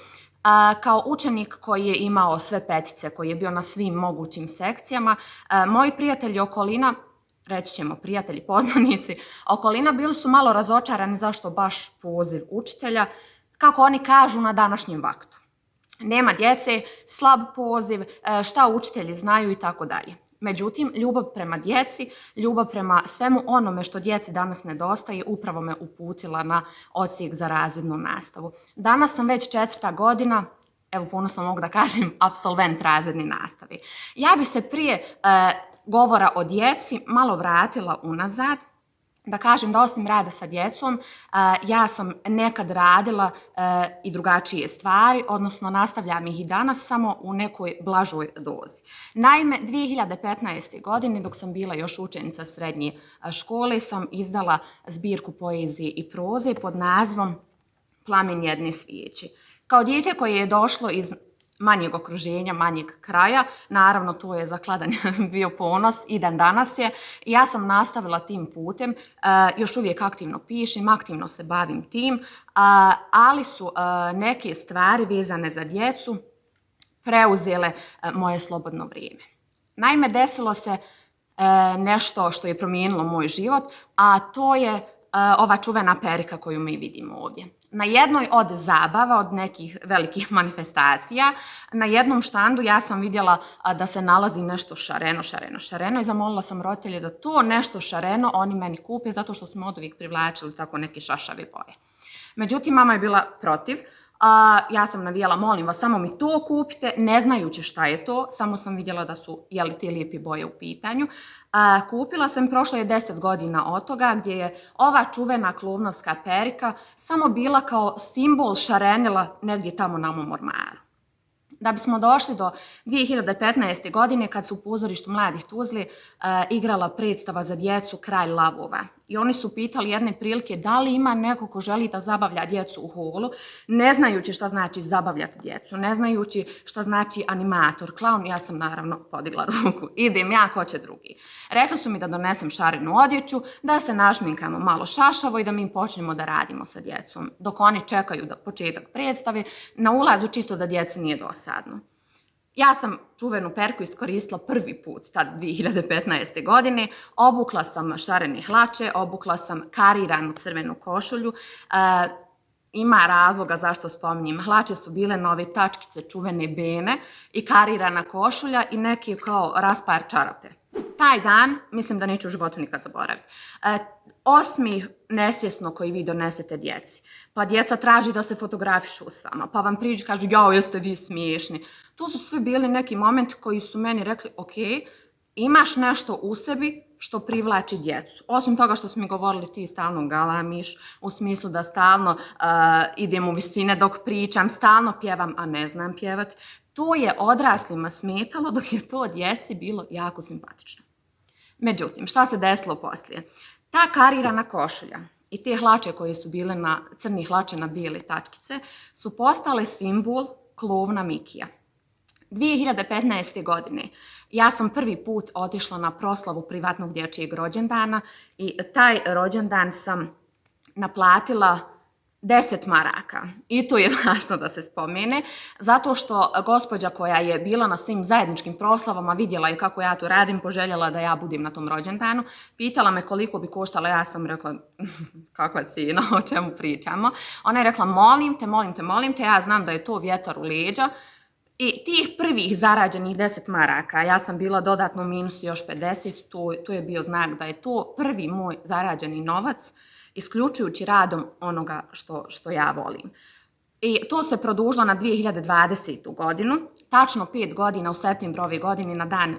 kao učenik koji je imao sve petice, koji je bio na svim mogućim sekcijama. Moji prijatelji okolina, reći ćemo prijatelji, poznanici, okolina bili su malo razočarani zašto baš poziv učitelja, kako oni kažu na današnjem vaktu. Nema djece, slab poziv, šta učitelji znaju i tako dalje. Međutim, ljubav prema djeci, ljubav prema svemu onome što djeci danas nedostaje, upravo me uputila na odsjek za razrednu nastavu. Danas sam već 4. godina, evo ponosno mogu da kažem, apsolvent razredne nastave. Ja bi se prije govora o djeci malo vratila unazad, da kažem da osim rada sa djecom, ja sam nekad radila i drugačije stvari, odnosno nastavljam ih i danas samo u nekoj blažoj dozi. Naime, 2015. godine, dok sam bila još učenica srednje škole, sam izdala zbirku poezije i proze pod nazivom Plamen jedne svijeće. Kao dijete koje je došlo iz manjeg okruženja, manjeg kraja, naravno to je za Kladanj bio ponos i dan danas je. Ja sam nastavila tim putem, još uvijek aktivno pišem, aktivno se bavim tim, ali su neke stvari vezane za djecu preuzele moje slobodno vrijeme. Naime, desilo se nešto što je promijenilo moj život, a to je ova čuvena perika koju mi vidimo ovdje. Na jednoj od zabava, od nekih velikih manifestacija, na jednom štandu ja sam vidjela da se nalazi nešto šareno i zamolila sam roditelje da to nešto šareno oni meni kupe zato što smo od uvijek privlačili tako neke šašave boje. Međutim, mama je bila protiv. Ja sam navijala, molim vas, samo mi to kupite, ne znajući šta je to, samo sam vidjela da su te lijepe boje u pitanju. Kupila sam, prošlo je 10 godina od toga, gdje je ova čuvena klovnovska perika samo bila kao simbol šarenila negdje tamo na mom ormaru. Da bismo došli do 2015. godine kad su u pozorištu Mladih Tuzli igrala predstava za djecu Kralj lavova. I oni su pitali jedne prilike da li ima neko ko želi da zabavlja djecu u holu, ne znajući šta znači zabavljati djecu, ne znajući šta znači animator, klaun. Ja sam naravno podigla ruku, idem ja, ko će drugi. Rekli su mi da donesem šarenu odjeću, da se našminkamo malo šašavo i da mi počnemo da radimo sa djecom, dok oni čekaju početak predstave na ulazu čisto da djeci nije dosadno. Ja sam čuvenu perku iskoristila prvi put, tad 2015. godine. Obukla sam šarene hlače, obukla sam kariranu crvenu košulju. Ima razloga zašto spominjem. Hlače su bile na ove tačkice čuvene bene i karirana košulja i neki kao raspar čarape. Taj dan, mislim da neću u životu nikad zaboraviti. Osmih nesvjesno koji vi donesete djeci. Pa djeca traži da se fotografišu s vama. Pa vam priđu i kažu, jao, jeste vi smiješni. To su sve bili neki momenti koji su meni rekli, ok, imaš nešto u sebi što privlači djecu. Osim toga što su mi govorili ti stalno galamiš, u smislu da stalno idem u visine dok pričam, stalno pjevam, a ne znam pjevat. To je odraslima smetalo dok je to djeci bilo jako simpatično. Međutim, šta se desilo poslije? Ta karirana košulja i te hlače koje su bile crni hlače na bijele tačkice su postale simbol klovna Mikija. 2015. godine ja sam prvi put otišla na proslavu privatnog dječjeg rođendana i taj rođendan sam naplatila 10 maraka. I to je važno da se spomene, zato što gospođa koja je bila na svim zajedničkim proslavama vidjela je kako ja to radim, poželjela da ja budem na tom rođendanu, pitala me koliko bi koštala, ja sam rekla kakva cijena, o čemu pričamo. Ona je rekla molim te, ja znam da je to vjetar u leđa. I tih prvih zarađenih 10 maraka, ja sam bila dodatno u minusu još 50, to je bio znak da je to prvi moj zarađeni novac, isključujući radom onoga što ja volim. I to se produžilo na 2020. godinu, tačno 5 godina u septembru ove godine na dan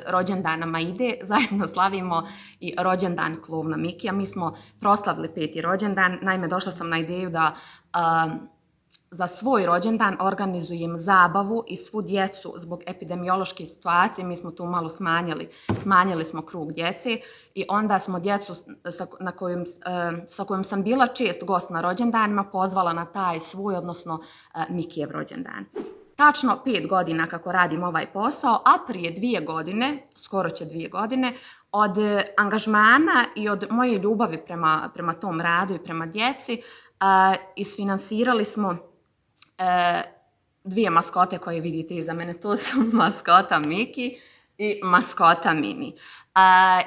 rođendana Maide, zajedno slavimo i rođendan klovna Mikija. Mi smo proslavili 5. rođendan, naime došla sam na ideju da za svoj rođendan organizujem zabavu i svu djecu zbog epidemiološke situacije. Mi smo tu malo smanjili smo krug djece i onda smo djecu sa kojom sam bila čest gost na rođendanima pozvala na taj svoj, odnosno Mikijev rođendan. Tačno 5 godina kako radim ovaj posao, a prije 2 godine, skoro će 2 godine, od angažmana i od moje ljubavi prema tom radu i prema djeci, isfinansirali smo 2 maskote koje vidite iza mene. To su maskota Miki i maskota Mini.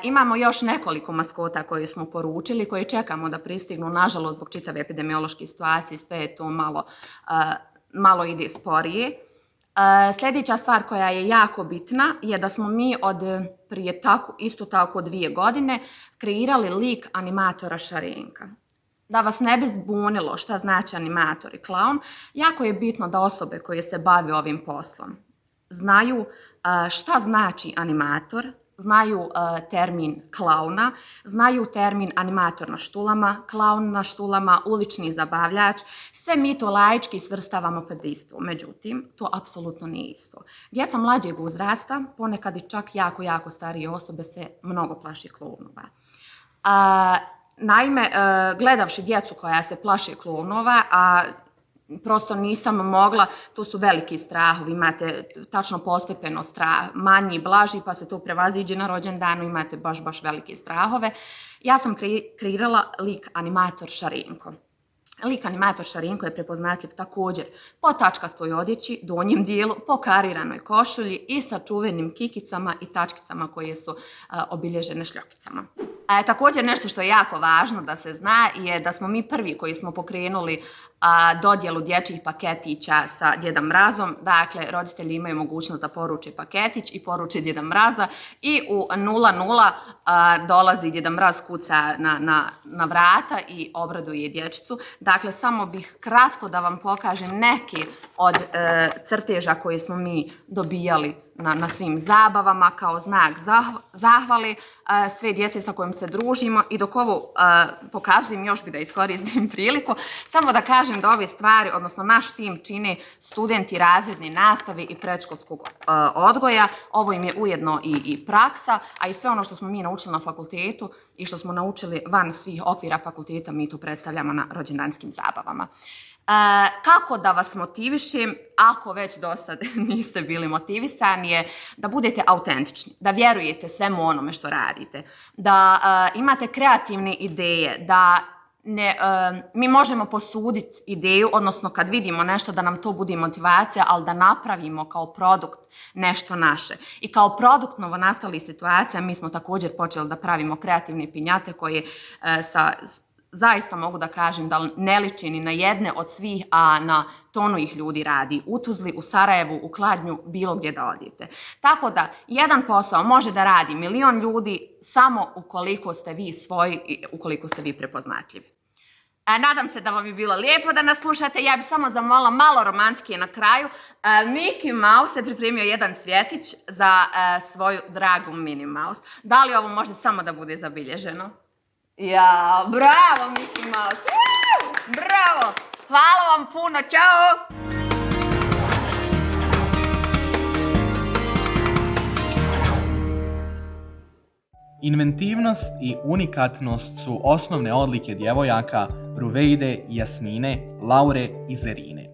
Imamo još nekoliko maskota koje smo poručili, koje čekamo da pristignu. Nažalost, zbog čitave epidemiološke situacije, sve je to malo ide sporije. Sljedeća stvar koja je jako bitna je da smo mi od prije isto tako 2 godine kreirali lik animatora Šarenka. Da vas ne bi zbunilo šta znači animator i klaun, jako je bitno da osobe koje se bave ovim poslom znaju šta znači animator, znaju termin klauna, znaju termin animator na štulama, klaun na štulama, ulični zabavljač. Sve mi to laički svrstavamo pod isto. Međutim, to apsolutno nije isto. Djeca mlađeg uzrasta, ponekad i čak jako starije osobe se mnogo plaši klaunova. Naime, gledavši djecu koja se plaši klaunova, a prosto nisam mogla, to su veliki strahovi, imate tačno postepeno strah, manji, blaži, pa se to prevaziđe na rođendanu, imate baš velike strahove. Ja sam kreirala lik animator Šarenko. Lik animator Šarinko je prepoznatljiv također po tačkastoj odjeći, donjem dijelu, po kariranoj košulji i sa čuvenim kikicama i tačkicama koje su obilježene šljokicama. Također nešto što je jako važno da se zna je da smo mi prvi koji smo pokrenuli dodjelu dječjih paketića sa Djeda Mrazom. Dakle, roditelji imaju mogućnost da poruče paketić i poruče Djeda Mraza i u 00 dolazi Djeda Mraz, kuca na vrata i obraduje dječicu. Dakle, samo bih kratko da vam pokažem neki od crteža koje smo mi dobijali na svim zabavama kao znak zahvale sve djece sa kojim se družimo. I dok ovo pokazujem, još bi da iskoristim priliku, samo da kažem da ove stvari, odnosno naš tim čine studenti razredne nastave i predškolskog odgoja. Ovo im je ujedno i praksa, a i sve ono što smo mi naučili na fakultetu i što smo naučili van svih okvira fakulteta, mi to predstavljamo na rođendanskim zabavama. Kako da vas motivišem, ako već dosta niste bili motivisani, je da budete autentični, da vjerujete svemu onome što radite, da imate kreativne ideje, da mi možemo posuditi ideju, odnosno kad vidimo nešto da nam to bude motivacija, ali da napravimo kao produkt nešto naše. I kao produkt novonastalih situacija mi smo također počeli da pravimo kreativne pinjate koje zaista mogu da kažem da ne liči ni na jedne od svih, a na tonu ih ljudi radi u Tuzli, u Sarajevu, u Kladnju, bilo gdje da odete. Tako da, jedan posao može da radi 1.000.000 ljudi samo ukoliko ste vi svoji i ukoliko ste vi prepoznatljivi. Nadam se da vam je bilo lijepo da nas slušate. Ja bih samo zamolila malo romantike na kraju. Mickey Mouse je pripremio jedan cvjetić za svoju dragu Minnie Mouse. Da li ovo može samo da bude zabilježeno? Ja, bravo Mickey Mouse! Bravo! Hvala vam puno, čao! Inventivnost i unikatnost su osnovne odlike djevojaka Ruveide, Jasmine, Laure i Zerine.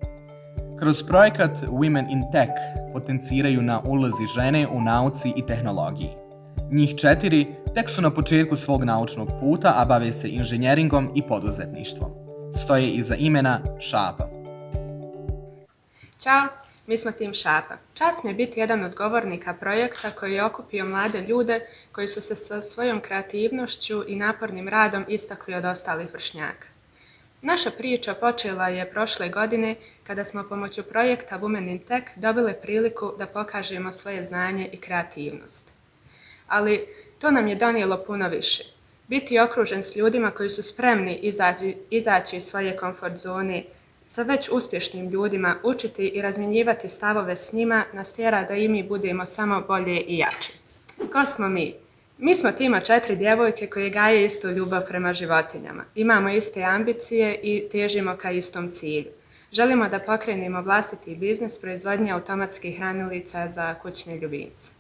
Kroz projekat Women in Tech potenciraju na ulozi žene u nauci i tehnologiji. Njih 4 tek su na početku svog naučnog puta, a bave se inženjeringom i poduzetništvom. Stoje iza imena Šapa. Ćao, mi smo tim Šapa. Čast mi je biti jedan od govornika projekta koji je okupio mlade ljude koji su se sa svojom kreativnošću i napornim radom istakli od ostalih vršnjaka. Naša priča počela je prošle godine kada smo pomoću projekta Women in Tech dobile priliku da pokažemo svoje znanje i kreativnost. Ali to nam je donijelo puno više. Biti okružen s ljudima koji su spremni izaći iz svoje komfort zone, sa već uspješnim ljudima, učiti i razmjenjivati stavove s njima nas tjera da i mi budemo samo bolje i jači. Ko smo mi? Mi smo tima 4 djevojke koje gaje istu ljubav prema životinjama. Imamo iste ambicije i težimo ka istom cilju. Želimo da pokrenemo vlastiti biznis proizvodnje automatskih hranilica za kućne ljubimce.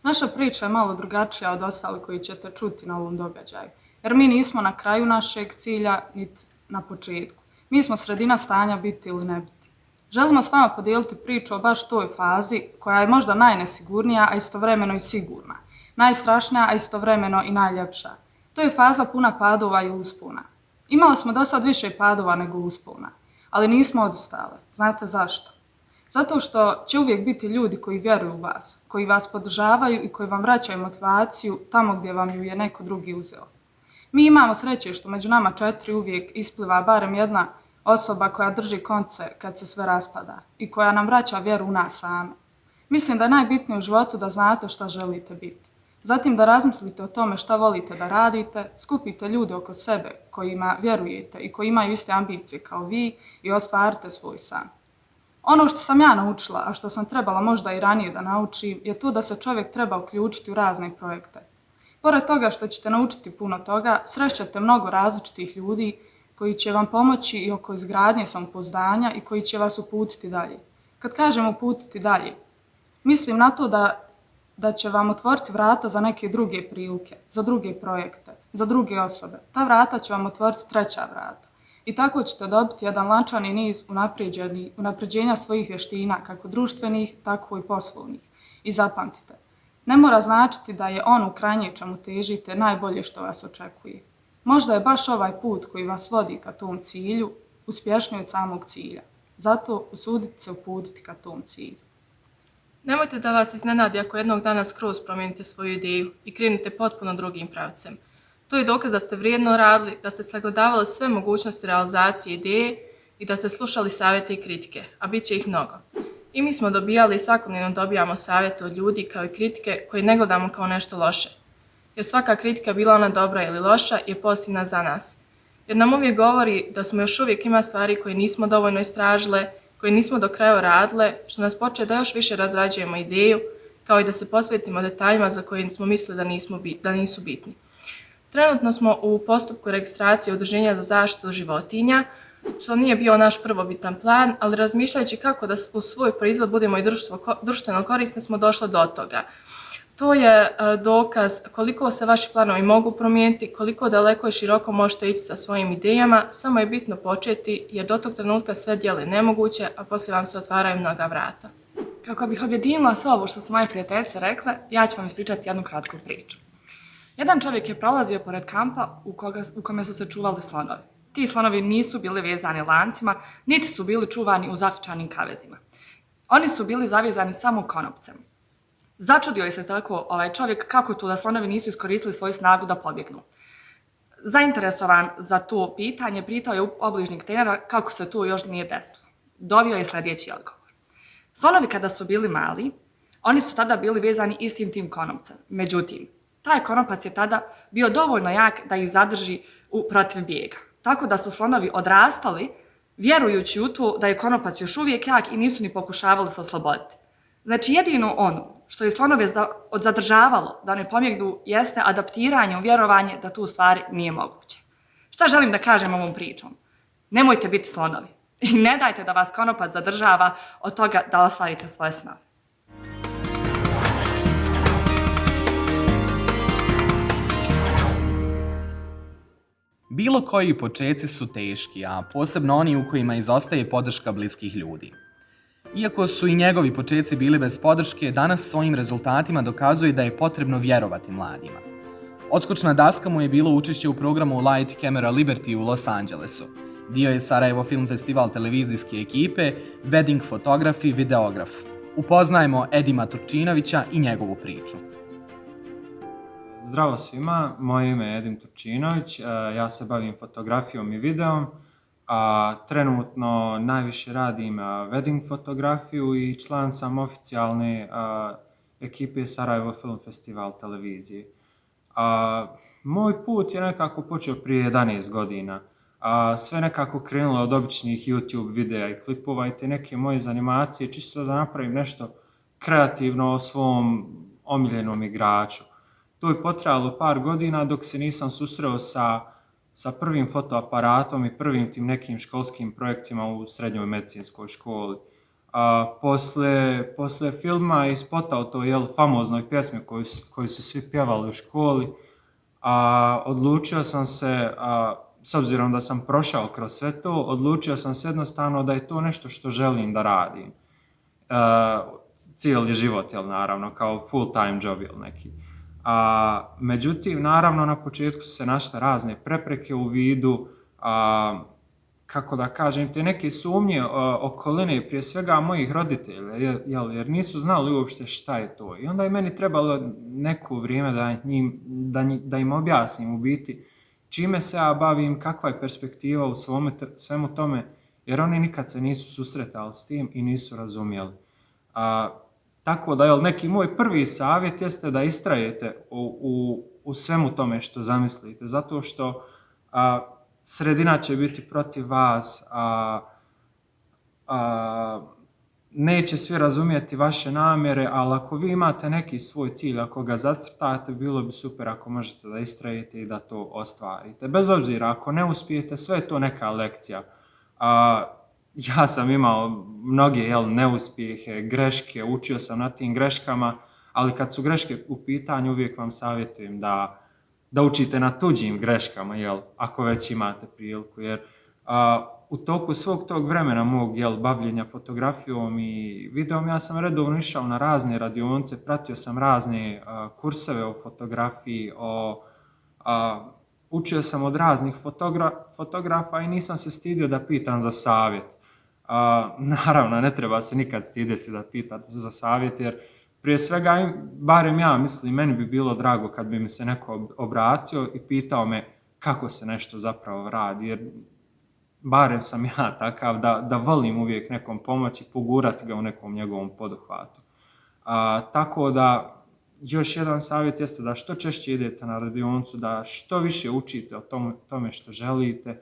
Naša priča je malo drugačija od ostalih koji ćete čuti na ovom događaju, jer mi nismo na kraju našeg cilja, niti na početku. Mi smo sredina stanja biti ili ne biti. Želimo s vama podijeliti priču o baš toj fazi koja je možda najnesigurnija, a istovremeno i sigurna. Najstrašnija, a istovremeno i najljepša. To je faza puna padova i uspona. Imali smo do sad više padova nego uspona, ali nismo odustali. Znate zašto? Zato što će uvijek biti ljudi koji vjeruju u vas, koji vas podržavaju i koji vam vraćaju motivaciju tamo gdje vam ju je neko drugi uzeo. Mi imamo sreće što među nama 4 uvijek ispliva barem jedna osoba koja drži konce kad se sve raspada i koja nam vraća vjeru u nas same. Mislim da je najbitnije u životu da znate šta želite biti. Zatim da razmislite o tome šta volite da radite, skupite ljude oko sebe kojima vjerujete i koji imaju iste ambicije kao vi i ostvarite svoj san. Ono što sam ja naučila, a što sam trebala možda i ranije da naučim, je to da se čovjek treba uključiti u razne projekte. Pored toga što ćete naučiti puno toga, srećete mnogo različitih ljudi koji će vam pomoći i oko izgradnje samopouzdanja i koji će vas uputiti dalje. Kad kažem uputiti dalje, mislim na to da će vam otvoriti vrata za neke druge prilike, za druge projekte, za druge osobe. Ta vrata će vam otvoriti treća vrata. I tako ćete dobiti jedan lančani niz unapređenja svojih vještina, kako društvenih, tako i poslovnih. I zapamtite, ne mora značiti da je ono u krajnje čemu težite najbolje što vas očekuje. Možda je baš ovaj put koji vas vodi ka tom cilju uspješniji od samog cilja. Zato usudite se uputiti ka tom cilju. Nemojte da vas iznenadi ako jednog dana skroz promijenite svoju ideju i krenete potpuno drugim pravcem. To je dokaz da ste vrijedno radili, da ste sagledavali sve mogućnosti realizacije ideje i da ste slušali savjete i kritike, a bit će ih mnogo. I mi smo dobijali i svakodnevno dobijamo savjete od ljudi kao i kritike koje ne gledamo kao nešto loše. Jer svaka kritika, bila ona dobra ili loša, je pozitivna za nas. Jer nam uvijek govori da smo još uvijek ima stvari koje nismo dovoljno istražile, koje nismo do kraja radile, što nas poče da još više razrađujemo ideju, kao i da se posvetimo detaljima za koje smo mislili da nisu bitni. Trenutno smo u postupku registracije Udruženja za zaštitu životinja, što nije bio naš prvobitan plan, ali razmišljajući kako da u svoj proizvod budemo i društveno korisni smo došli do toga. To je dokaz koliko se vaši planovi mogu promijeniti, koliko daleko i široko možete ići sa svojim idejama, samo je bitno početi jer do tog trenutka sve djeluje nemoguće, a poslije vam se otvaraju mnoga vrata. Kako bih objedinila sve ovo što su moje prijateljice rekle, ja ću vam ispričati jednu kratku priču. Jedan čovjek je prolazio pored kampa u kome su se čuvali slonovi. Ti slonovi nisu bili vezani lancima, niti su bili čuvani u zaključanim kavezima. Oni su bili zavezani samo konopcem. Začudio je se tako ovaj čovjek kako to da slonovi nisu iskoristili svoju snagu da pobjegnu. Zainteresovan za to pitanje, pitao je obližnjeg trenera kako se to još nije desilo. Dobio je sljedeći odgovor. Slonovi kada su bili mali, oni su tada bili vezani istim tim konopcem. Međutim, taj konopac je tada bio dovoljno jak da ih zadrži protiv bijega. Tako da su slonovi odrastali, vjerujući u to da je konopac još uvijek jak i nisu ni pokušavali se osloboditi. Znači, jedino ono što je slonove odzadržavalo da ne pobjegnu jeste adaptiranje u vjerovanje da tu stvari nije moguće. Šta želim da kažem ovom pričom? Nemojte biti slonovi i ne dajte da vas konopac zadržava od toga da ostvarite svoje snove. Bilo koji počeci su teški, a posebno oni u kojima izostaje podrška bliskih ljudi. Iako su i njegovi počeci bili bez podrške, danas svojim rezultatima dokazuje da je potrebno vjerovati mladima. Odskočna daska mu je bilo učešće u programu Light Camera Liberty u Los Angelesu. Dio je Sarajevo Film Festival televizijske ekipe, wedding fotograf i videograf. Upoznajemo Edima Turčinovića i njegovu priču. Zdravo svima, moje ime je Edim Turčinović, ja se bavim fotografijom i videom, a trenutno najviše radim wedding fotografiju i član sam oficijalne ekipe Sarajevo Film Festival televizije. Moj put je nekako počeo prije 11 godina. Sve nekako krenulo od običnih YouTube videa i klipova i te neke moje zanimacije, čisto da napravim nešto kreativno o svom omiljenom igraču. To je potrajalo par godina dok se nisam susreo sa prvim fotoaparatom i prvim tim nekim školskim projektima u srednjoj medicinskoj školi. Posle filma i spota o toj famoznoj pjesmi koju su svi pjevali u školi, odlučio sam se, s obzirom da sam prošao kroz sve to, odlučio sam se jednostavno da je to nešto što želim da radim. Cijeli život, naravno, kao full time job neki. Međutim, naravno, na početku su se našle razne prepreke u vidu, kako da kažem, te neke sumnje okoline, prije svega mojih roditelja, jer nisu znali uopšte šta je to. I onda je meni trebalo neko vrijeme da im objasnim u biti čime se ja bavim, kakva je perspektiva u svemu tome, jer oni nikad se nisu susretali s tim i nisu razumjeli. Tako da, neki moj prvi savjet jeste da istrajete u svemu tome što zamislite, zato što sredina će biti protiv vas, neće svi razumjeti vaše namjere, ali ako vi imate neki svoj cilj, ako ga zacrtate, bilo bi super ako možete da istrajete i da to ostvarite. Bez obzira, ako ne uspijete, sve je to neka lekcija. Ja sam imao mnoge neuspjehe, greške, učio sam na tim greškama, ali kad su greške u pitanju, uvijek vam savjetujem da učite na tuđim greškama, ako već imate priliku. Jer u toku svog tog vremena mog bavljenja fotografijom i videom, ja sam redovno išao na razne radionice, pratio sam razne kurseve o fotografiji, učio sam od raznih fotografa i nisam se stidio da pitam za savjet. Naravno, ne treba se nikad stidjeti da pitate za savjet, jer prije svega, barem ja mislim, meni bi bilo drago kad bi mi se neko obratio i pitao me kako se nešto zapravo radi, jer barem sam ja takav da volim uvijek nekom pomoći, pogurati ga u nekom njegovom poduhvatu. Tako da, još jedan savjet jeste da što češće idete na radionicu, da što više učite o tome što želite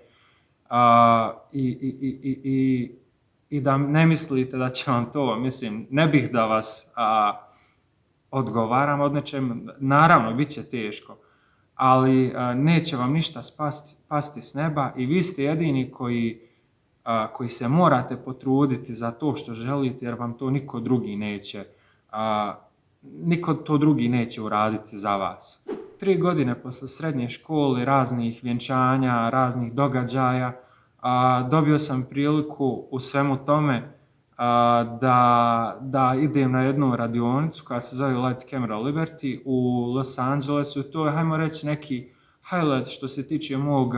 i da ne mislite da će vam to, mislim, ne bih da vas odgovaram od nečem, naravno, bit će teško, ali neće vam ništa pasti s neba i vi ste jedini koji se morate potruditi za to što želite, jer vam to niko drugi neće uraditi za vas. 3 godine posle srednje škole, raznih vjenčanja, raznih događaja, dobio sam priliku u svemu tome da idem na jednu radionicu koja se zove Lights Camera Liberty u Los Angelesu. To je, hajmo reći, neki highlight što se tiče mog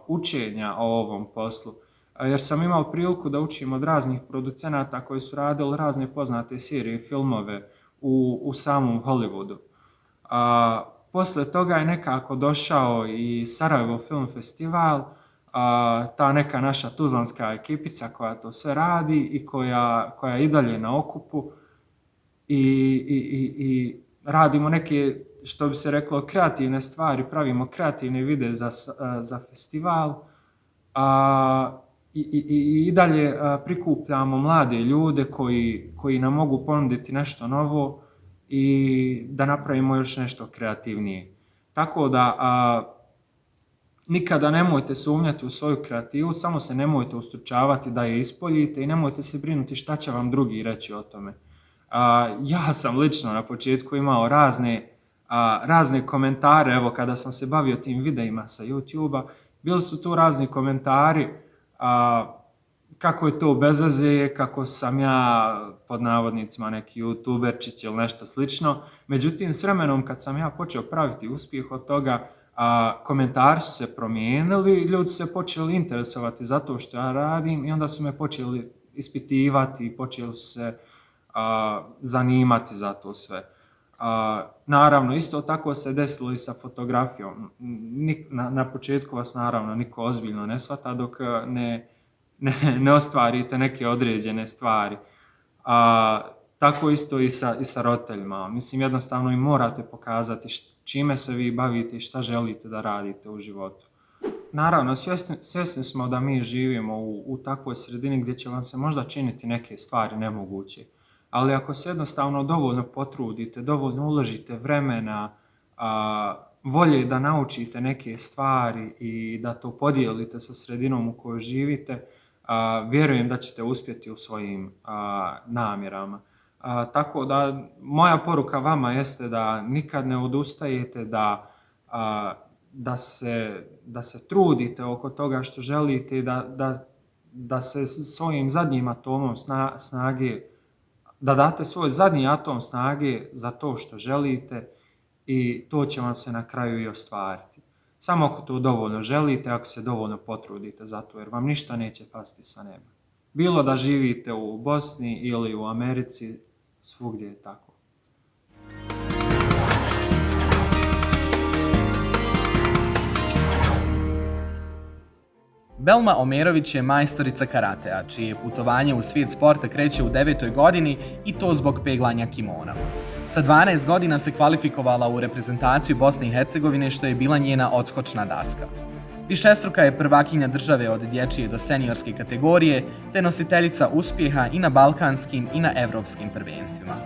učenja o ovom poslu. Jer sam imao priliku da učim od raznih producenata koji su radili razne poznate serije i filmove u samom Hollywoodu. Posle toga je nekako došao i Sarajevo Film Festival, ta neka naša tuzlanska ekipica koja to sve radi i koja je i dalje na okupu i radimo neke, što bi se reklo, kreativne stvari, pravimo kreativne videe za festival i dalje prikupljamo mlade ljude koji nam mogu ponuditi nešto novo i da napravimo još nešto kreativnije. Tako da nikada nemojte sumnjati u svoju kreativu, samo se nemojte ustručavati da je ispoljite i nemojte se brinuti šta će vam drugi reći o tome. Ja sam lično na početku imao razne komentare, evo kada sam se bavio tim videima sa YouTube-a, bili su tu razni komentari kako je to bez veze, kako sam ja pod navodnicima neki youtuberčić ili nešto slično. Međutim, s vremenom kad sam ja počeo praviti uspjeh od toga, komentari su se promijenili, ljudi su se počeli interesovati za to što ja radim i onda su me počeli ispitivati i počeli su se zanimati za to sve. Naravno, isto tako se desilo i sa fotografijom. Na početku vas naravno niko ozbiljno ne shvata dok ne ostvarite neke određene stvari. Tako isto i sa roditeljima. Mislim, jednostavno im morate pokazati čime se vi bavite i šta želite da radite u životu. Naravno, svjesni smo da mi živimo u takvoj sredini gdje će vam se možda činiti neke stvari nemoguće. Ali ako se jednostavno dovoljno potrudite, dovoljno uložite vremena, volje da naučite neke stvari i da to podijelite sa sredinom u kojoj živite, vjerujem da ćete uspjeti u svojim namjerama. Tako da moja poruka vama jeste da nikad ne odustajete, da se trudite oko toga što želite i da se svojim zadnjim atomom snage, da date svoj zadnji atom snage za to što želite i to će vam se na kraju i ostvariti. Samo ako to dovoljno želite, ako se dovoljno potrudite za to, jer vam ništa neće pasti sa neba. Bilo da živite u Bosni ili u Americi, svugdje je tako. Belma Omerović je majstorica karatea, čije putovanje u svijet sporta kreće u 9. godini i to zbog peglanja kimona. Sa 12 godina se kvalifikovala u reprezentaciju Bosne i Hercegovine, što je bila njena odskočna daska. Višestruka je prvakinja države od dječje do seniorske kategorije, te nositeljica uspjeha i na balkanskim i na evropskim prvenstvima.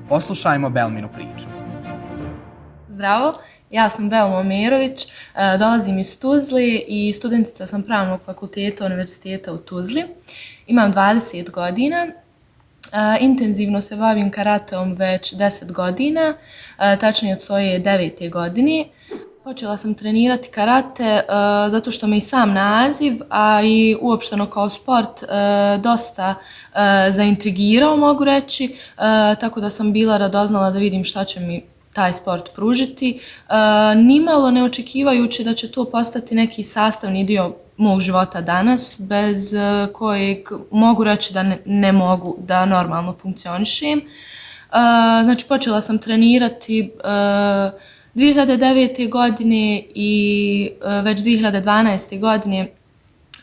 Poslušajmo Belminu priču. Zdravo, ja sam Belma Omerović, dolazim iz Tuzli i studentica sam Pravnog fakulteta Univerziteta u Tuzli. Imam 20 godina. Intenzivno se bavim karateom već 10 godina, tačnije od svoje 9. godine. Počela sam trenirati karate zato što me i sam naziv, a i uopšteno kao sport dosta zaintrigirao, mogu reći, tako da sam bila radoznala da vidim šta će mi taj sport pružiti, nimalo ne očekivajući da će to postati neki sastavni dio mog života danas, bez kojeg mogu reći da ne mogu da normalno funkcionišem. Znači, počela sam trenirati 2009. godine i već 2012. godine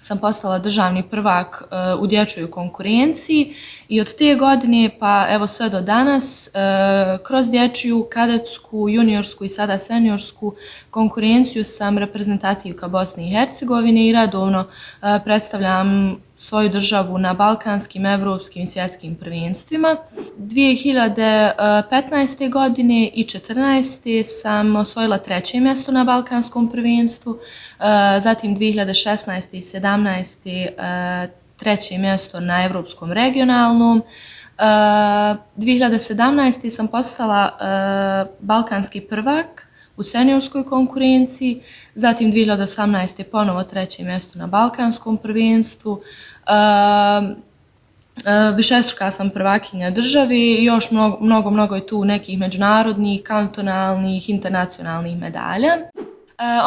sam postala državni prvak u dječjoj konkurenciji i od te godine pa evo sve do danas kroz dječju, kadetsku, juniorsku i sada seniorsku konkurenciju sam reprezentativka Bosne i Hercegovine i redovno predstavljam svoju državu na balkanskim, evropskim i svjetskim prvenstvima. 2015. godine i 2014. sam osvojila 3. mjesto na balkanskom prvenstvu, zatim 2016. i 2017. 3. mjesto na evropskom regionalnom. 2017. sam postala balkanski prvak u seniorskoj konkurenciji, zatim 2018. ponovo 3. mjesto na balkanskom prvenstvu. Višestruka sam prvakinja države i još mnogo je tu nekih međunarodnih, kantonalnih, internacionalnih medalja.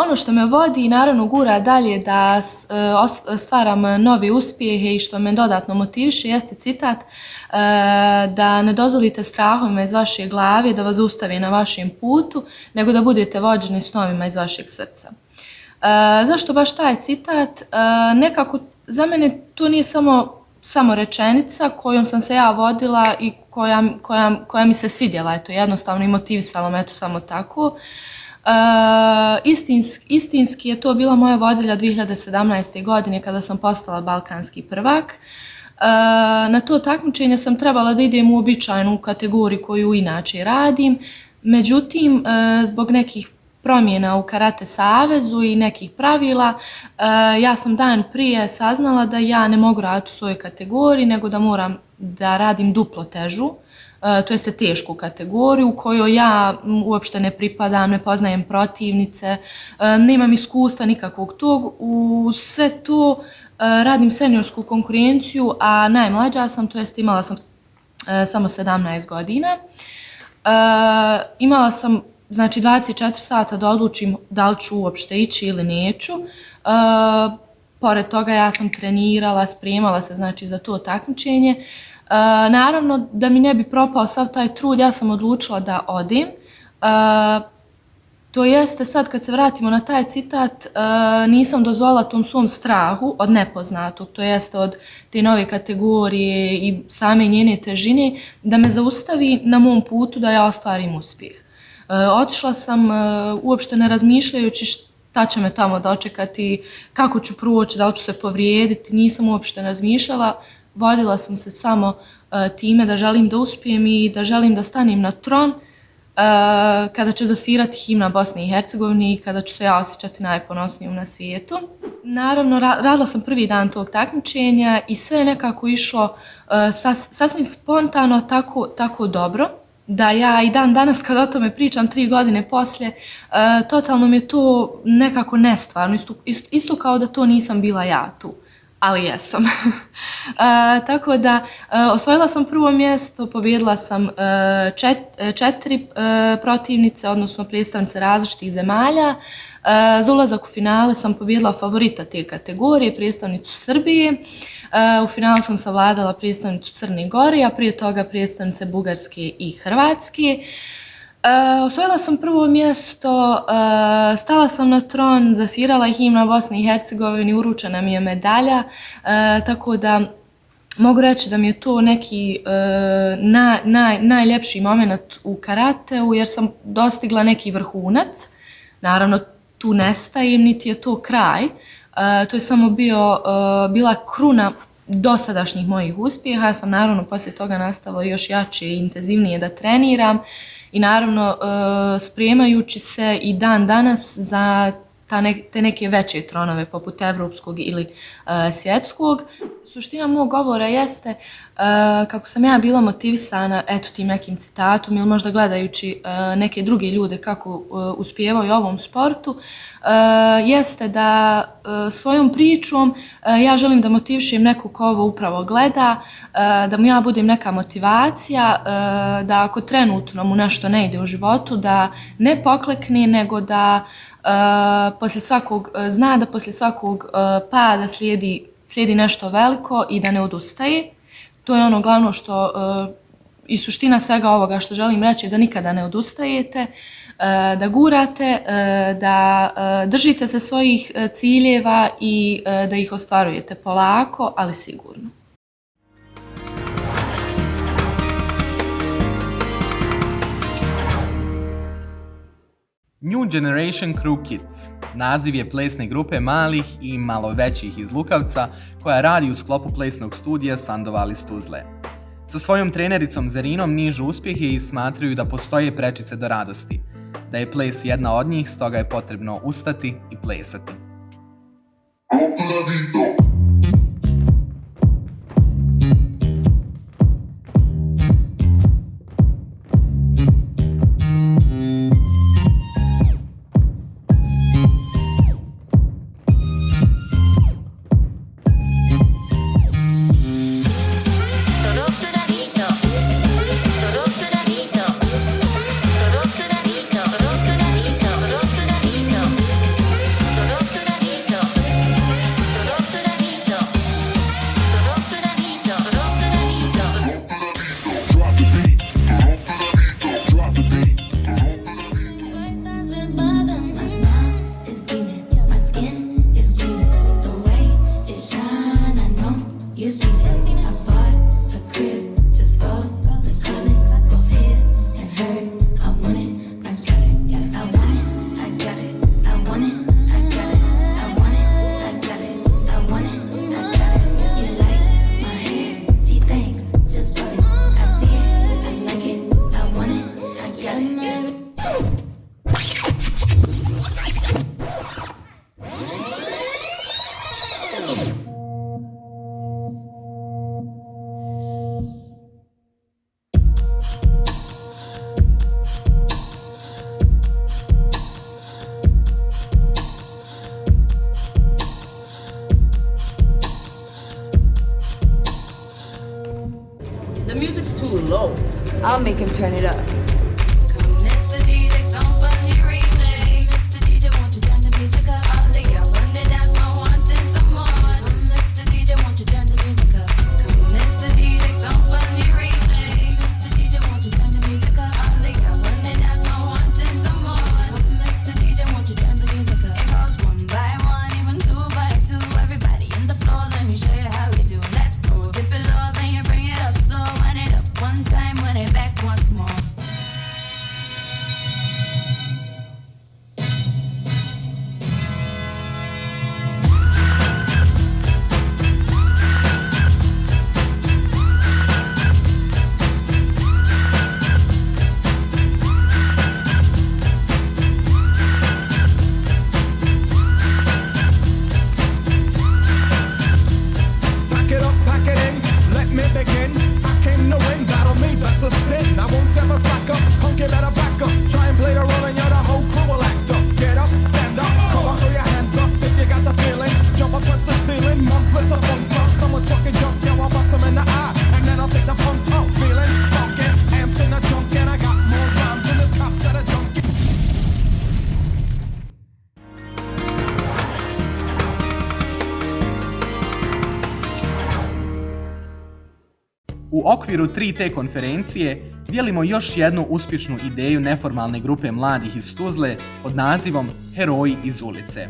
Ono što me vodi i naravno gura dalje da stvaram nove uspjehe i što me dodatno motiviše jeste citat da ne dozvolite strahovima iz vaše glave da vas zaustavi na vašem putu, nego da budete vođeni snovima iz vašeg srca. Zašto baš taj citat? Nekako za mene to nije samo rečenica kojom sam se ja vodila i koja mi se svidjela, eto, jednostavno i motivisala me, eto, samo tako. Istinski je to bila moja vodilja 2017. godine kada sam postala balkanski prvak. Na to takmičenje sam trebala da idem u uobičajenu kategoriju koju inače radim, međutim, zbog nekih promjena u karate savezu i nekih pravila, ja sam dan prije saznala da ja ne mogu raditi u svojoj kategoriji, nego da moram da radim duplo težu, to jeste tešku kategoriju u kojoj ja uopšte ne pripadam, ne poznajem protivnice, nemam iskustva nikakvog tog. U sve to radim seniorsku konkurenciju, a najmlađa sam, to jest imala sam samo 17 godina. Imala sam znači 24 sata da odlučim da li ću uopšte ići ili neću. Pored toga ja sam trenirala, spremala se znači za to takmičenje. Naravno, da mi ne bi propao sav taj trud, ja sam odlučila da odem. To jeste, sad kad se vratimo na taj citat, nisam dozvolila tom svom strahu od nepoznatog, to jeste od te nove kategorije i same njene težine, da me zaustavi na mom putu da ja ostvarim uspjeh. Otišla sam uopšte ne razmišljajući šta će me tamo dočekati, kako ću proći, da li ću se povrijediti, nisam uopšte razmišljala. Vodila sam se samo time da želim da uspijem i da želim da stanem na tron kada će zasvirati himna Bosne i Hercegovine i kada ću se ja osjećati najponosnijom na svijetu. Naravno, radila sam prvi dan tog takmičenja i sve je nekako išlo sasvim spontano, tako dobro, da ja i dan danas kad o tome pričam 3 godine poslije, totalno mi je to nekako nestvarno, isto kao da to nisam bila ja tu. Ali jesam. Tako da, osvojila sam prvo mjesto, pobijedila sam 4 protivnice, odnosno predstavnice različitih zemalja. Za ulazak u finale sam pobijedila favorita te kategorije, predstavnicu Srbije. U finalu sam savladala predstavnicu Crne Gore, a prije toga predstavnice Bugarske i Hrvatske. Osvojila sam prvo mjesto, stala sam na tron, zasvirala je himna Bosne i Hercegovine, uručena mi je medalja, tako da mogu reći da mi je to neki najljepši moment u karateu jer sam dostigla neki vrhunac. Naravno, tu nestajem, niti je to kraj. To je samo bila kruna dosadašnjih mojih uspjeha. Ja sam naravno poslije toga nastavila još jače i intenzivnije da treniram. I naravno, spremajući se i dan danas za te neke veće tronove poput evropskog ili svjetskog. Suština mog govora jeste kako sam ja bila motivisana tim nekim citatom ili možda gledajući neke druge ljude kako uspijevaju u ovom sportu, jeste da svojom pričom ja želim da motivišem nekog ko ovo upravo gleda, da mu ja budem neka motivacija, da ako trenutno mu nešto ne ide u životu, da ne poklekne, nego da zna da poslije svakog pada slijedi nešto veliko i da ne odustaje. To je ono glavno što i suština svega ovoga što želim reći, da nikada ne odustajete, da gurate, da držite se svojih ciljeva i da ih ostvarujete polako, ali sigurno. New Generation Crew Kids naziv je plesne grupe malih i malo većih iz Lukavca koja radi u sklopu plesnog studija Sandoval iz Tuzle. Sa svojom trenericom Zarinom nižu uspjehe i smatraju da postoje prečice do radosti, da je ples jedna od njih, stoga je potrebno ustati i plesati. The music's too low. I'll make him turn it up. U okviru 3T konferencije dijelimo još jednu uspješnu ideju neformalne grupe mladih iz Tuzle pod nazivom Heroji iz ulice.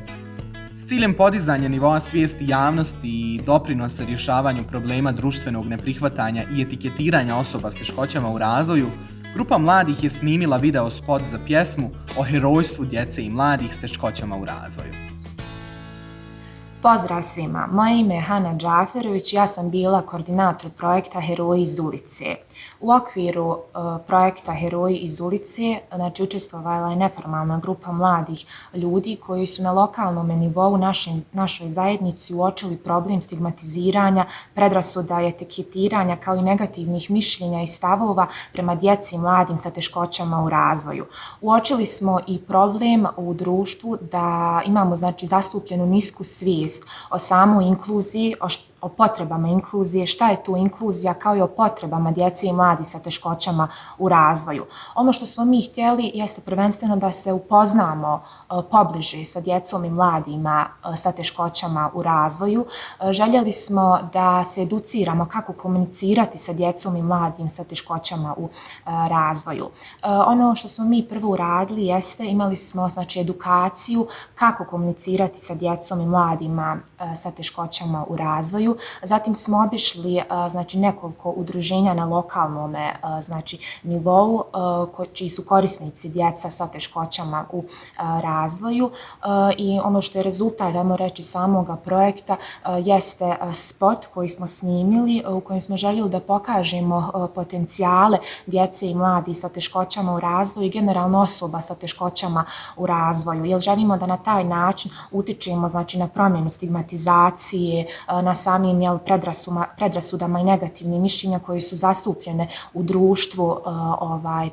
S ciljem podizanja nivoa svijesti javnosti i doprinosa rješavanju problema društvenog neprihvatanja i etiketiranja osoba s teškoćama u razvoju, grupa mladih je snimila video spot za pjesmu o herojstvu djece i mladih s teškoćama u razvoju. Pozdrav svima, moje ime je Hana Džaferović, ja sam bila koordinator projekta Heroji iz ulice. U okviru projekta Heroji iz ulice, znači učestvovala je neformalna grupa mladih ljudi koji su na lokalnom nivou našoj zajednici uočili problem stigmatiziranja, predrasuda i etiketiranja kao i negativnih mišljenja i stavova prema djeci i mladim sa teškoćama u razvoju. Uočili smo i problem u društvu da imamo znači zastupljenu nisku svijest o samoj inkluziji, o potrebama inkluzije, šta je tu inkluzija, kao i o potrebama djece i mladih sa teškoćama u razvoju. Ono što smo mi htjeli jeste prvenstveno da se upoznamo pobliže sa djecom i mladima sa teškoćama u razvoju. Željeli smo da se educiramo kako komunicirati sa djecom i mladim sa teškoćama u razvoju. Ono što smo mi prvo uradili jeste, imali smo znači edukaciju kako komunicirati sa djecom i mladima sa teškoćama u razvoju. Zatim smo obišli znači nekoliko udruženja na lokalnom znači nivou čiji su korisnici djeca sa teškoćama u razvoju i ono što je rezultat, ajmo reći, samoga projekta jeste spot koji smo snimili u kojem smo željeli da pokažemo potencijale djece i mladih sa teškoćama u razvoju i generalno osoba sa teškoćama u razvoju, jer želimo da na taj način utičemo znači na promjenu stigmatizacije, na samim predrasudama i negativnim mišljenja koji su zastupljene u društvu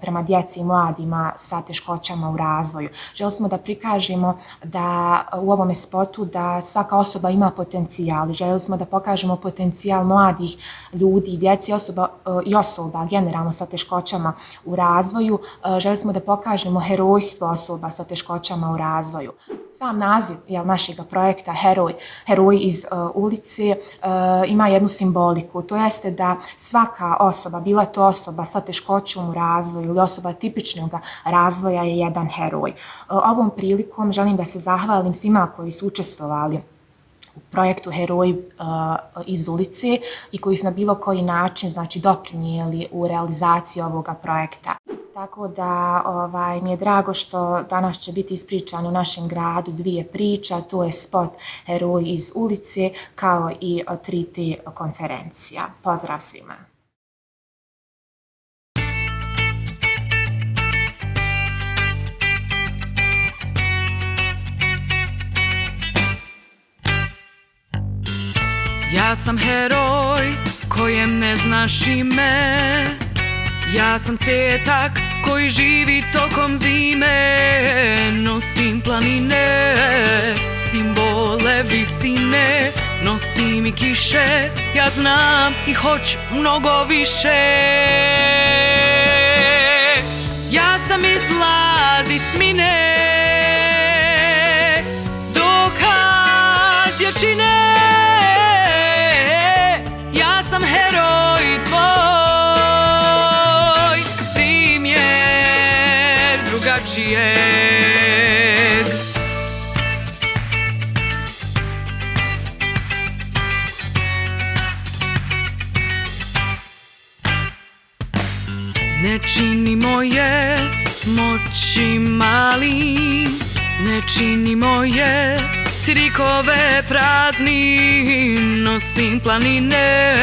prema djeci i mladima sa teškoćama u razvoju. Želimo smo da prikažemo da u ovome spotu da svaka osoba ima potencijal. Želeli smo da pokažemo potencijal mladih ljudi, djeci i osoba generalno sa teškoćama u razvoju. Želeli smo da pokažemo herojstvo osoba sa teškoćama u razvoju. Sam naziv našeg projekta Heroji iz ulice ima jednu simboliku. To jeste da svaka osoba, bila to osoba sa teškoćom u razvoju ili osoba tipičnog razvoja, je jedan heroj. Ovom prilikom želim da se zahvalim svima koji su učestvovali u projektu Heroji iz ulice i koji su na bilo koji način znači doprinijeli u realizaciji ovoga projekta. Tako da mi je drago što danas će biti ispričano u našem gradu dvije priča, to je spot Heroji iz ulice kao i 3T konferencija. Pozdrav svima! Ja sam heroj kojem ne znaš ime, ja sam cvjetak koji živi tokom zime, nosim planine, simbole visine, nosim i kiše, ja znam i hoću mnogo više. Ja sam izlaz iz tmine, dokaz jačine, ja sam heroj tvoj, primjer drugačijeg. Ne činimo je moći malim, ne činimo je trikove prazni, nosim planine,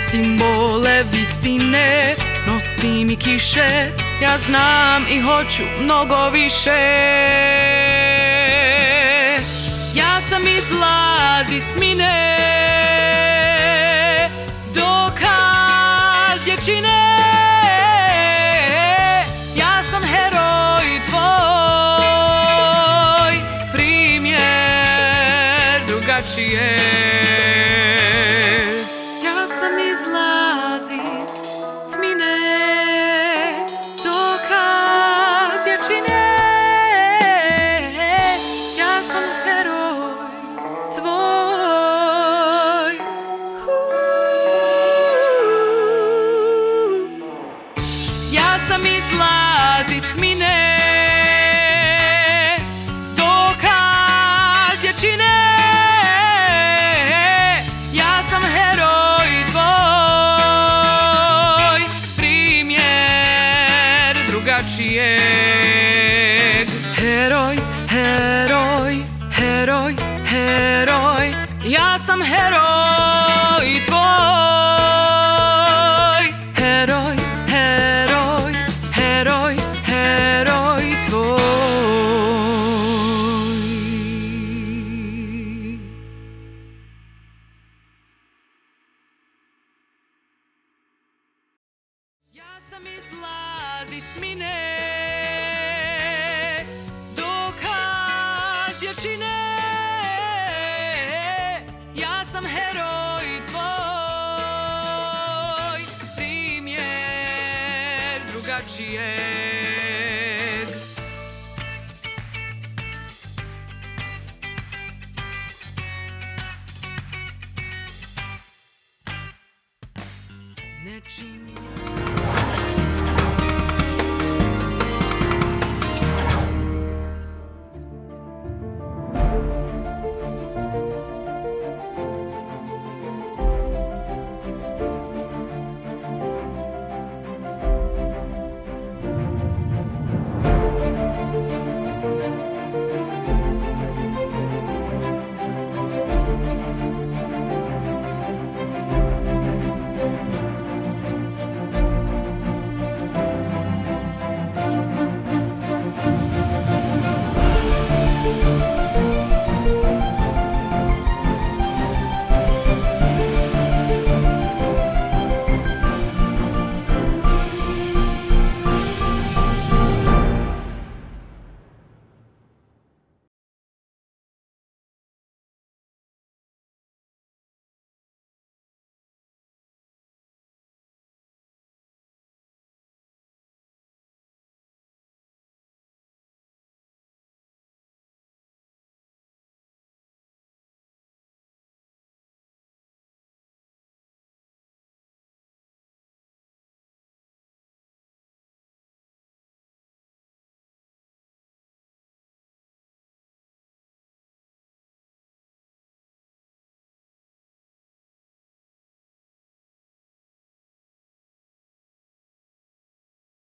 simbole visine, nosim i kiše, ja znam i hoću mnogo više. Ja sam izlaz iz tmine, dokaz jačine, ja sam heroj tvoj, primjer drugačije. Ja sam izlaz iz tmine, dokaz jačine, ja sam heroj tvoj. sam heroj tvoj. Heroj, heroj, heroj, heroj tvoj. Ja sam izlaz iz tmine, dokaz jačine. Ja sam heroj tvoj, primjer drugačije.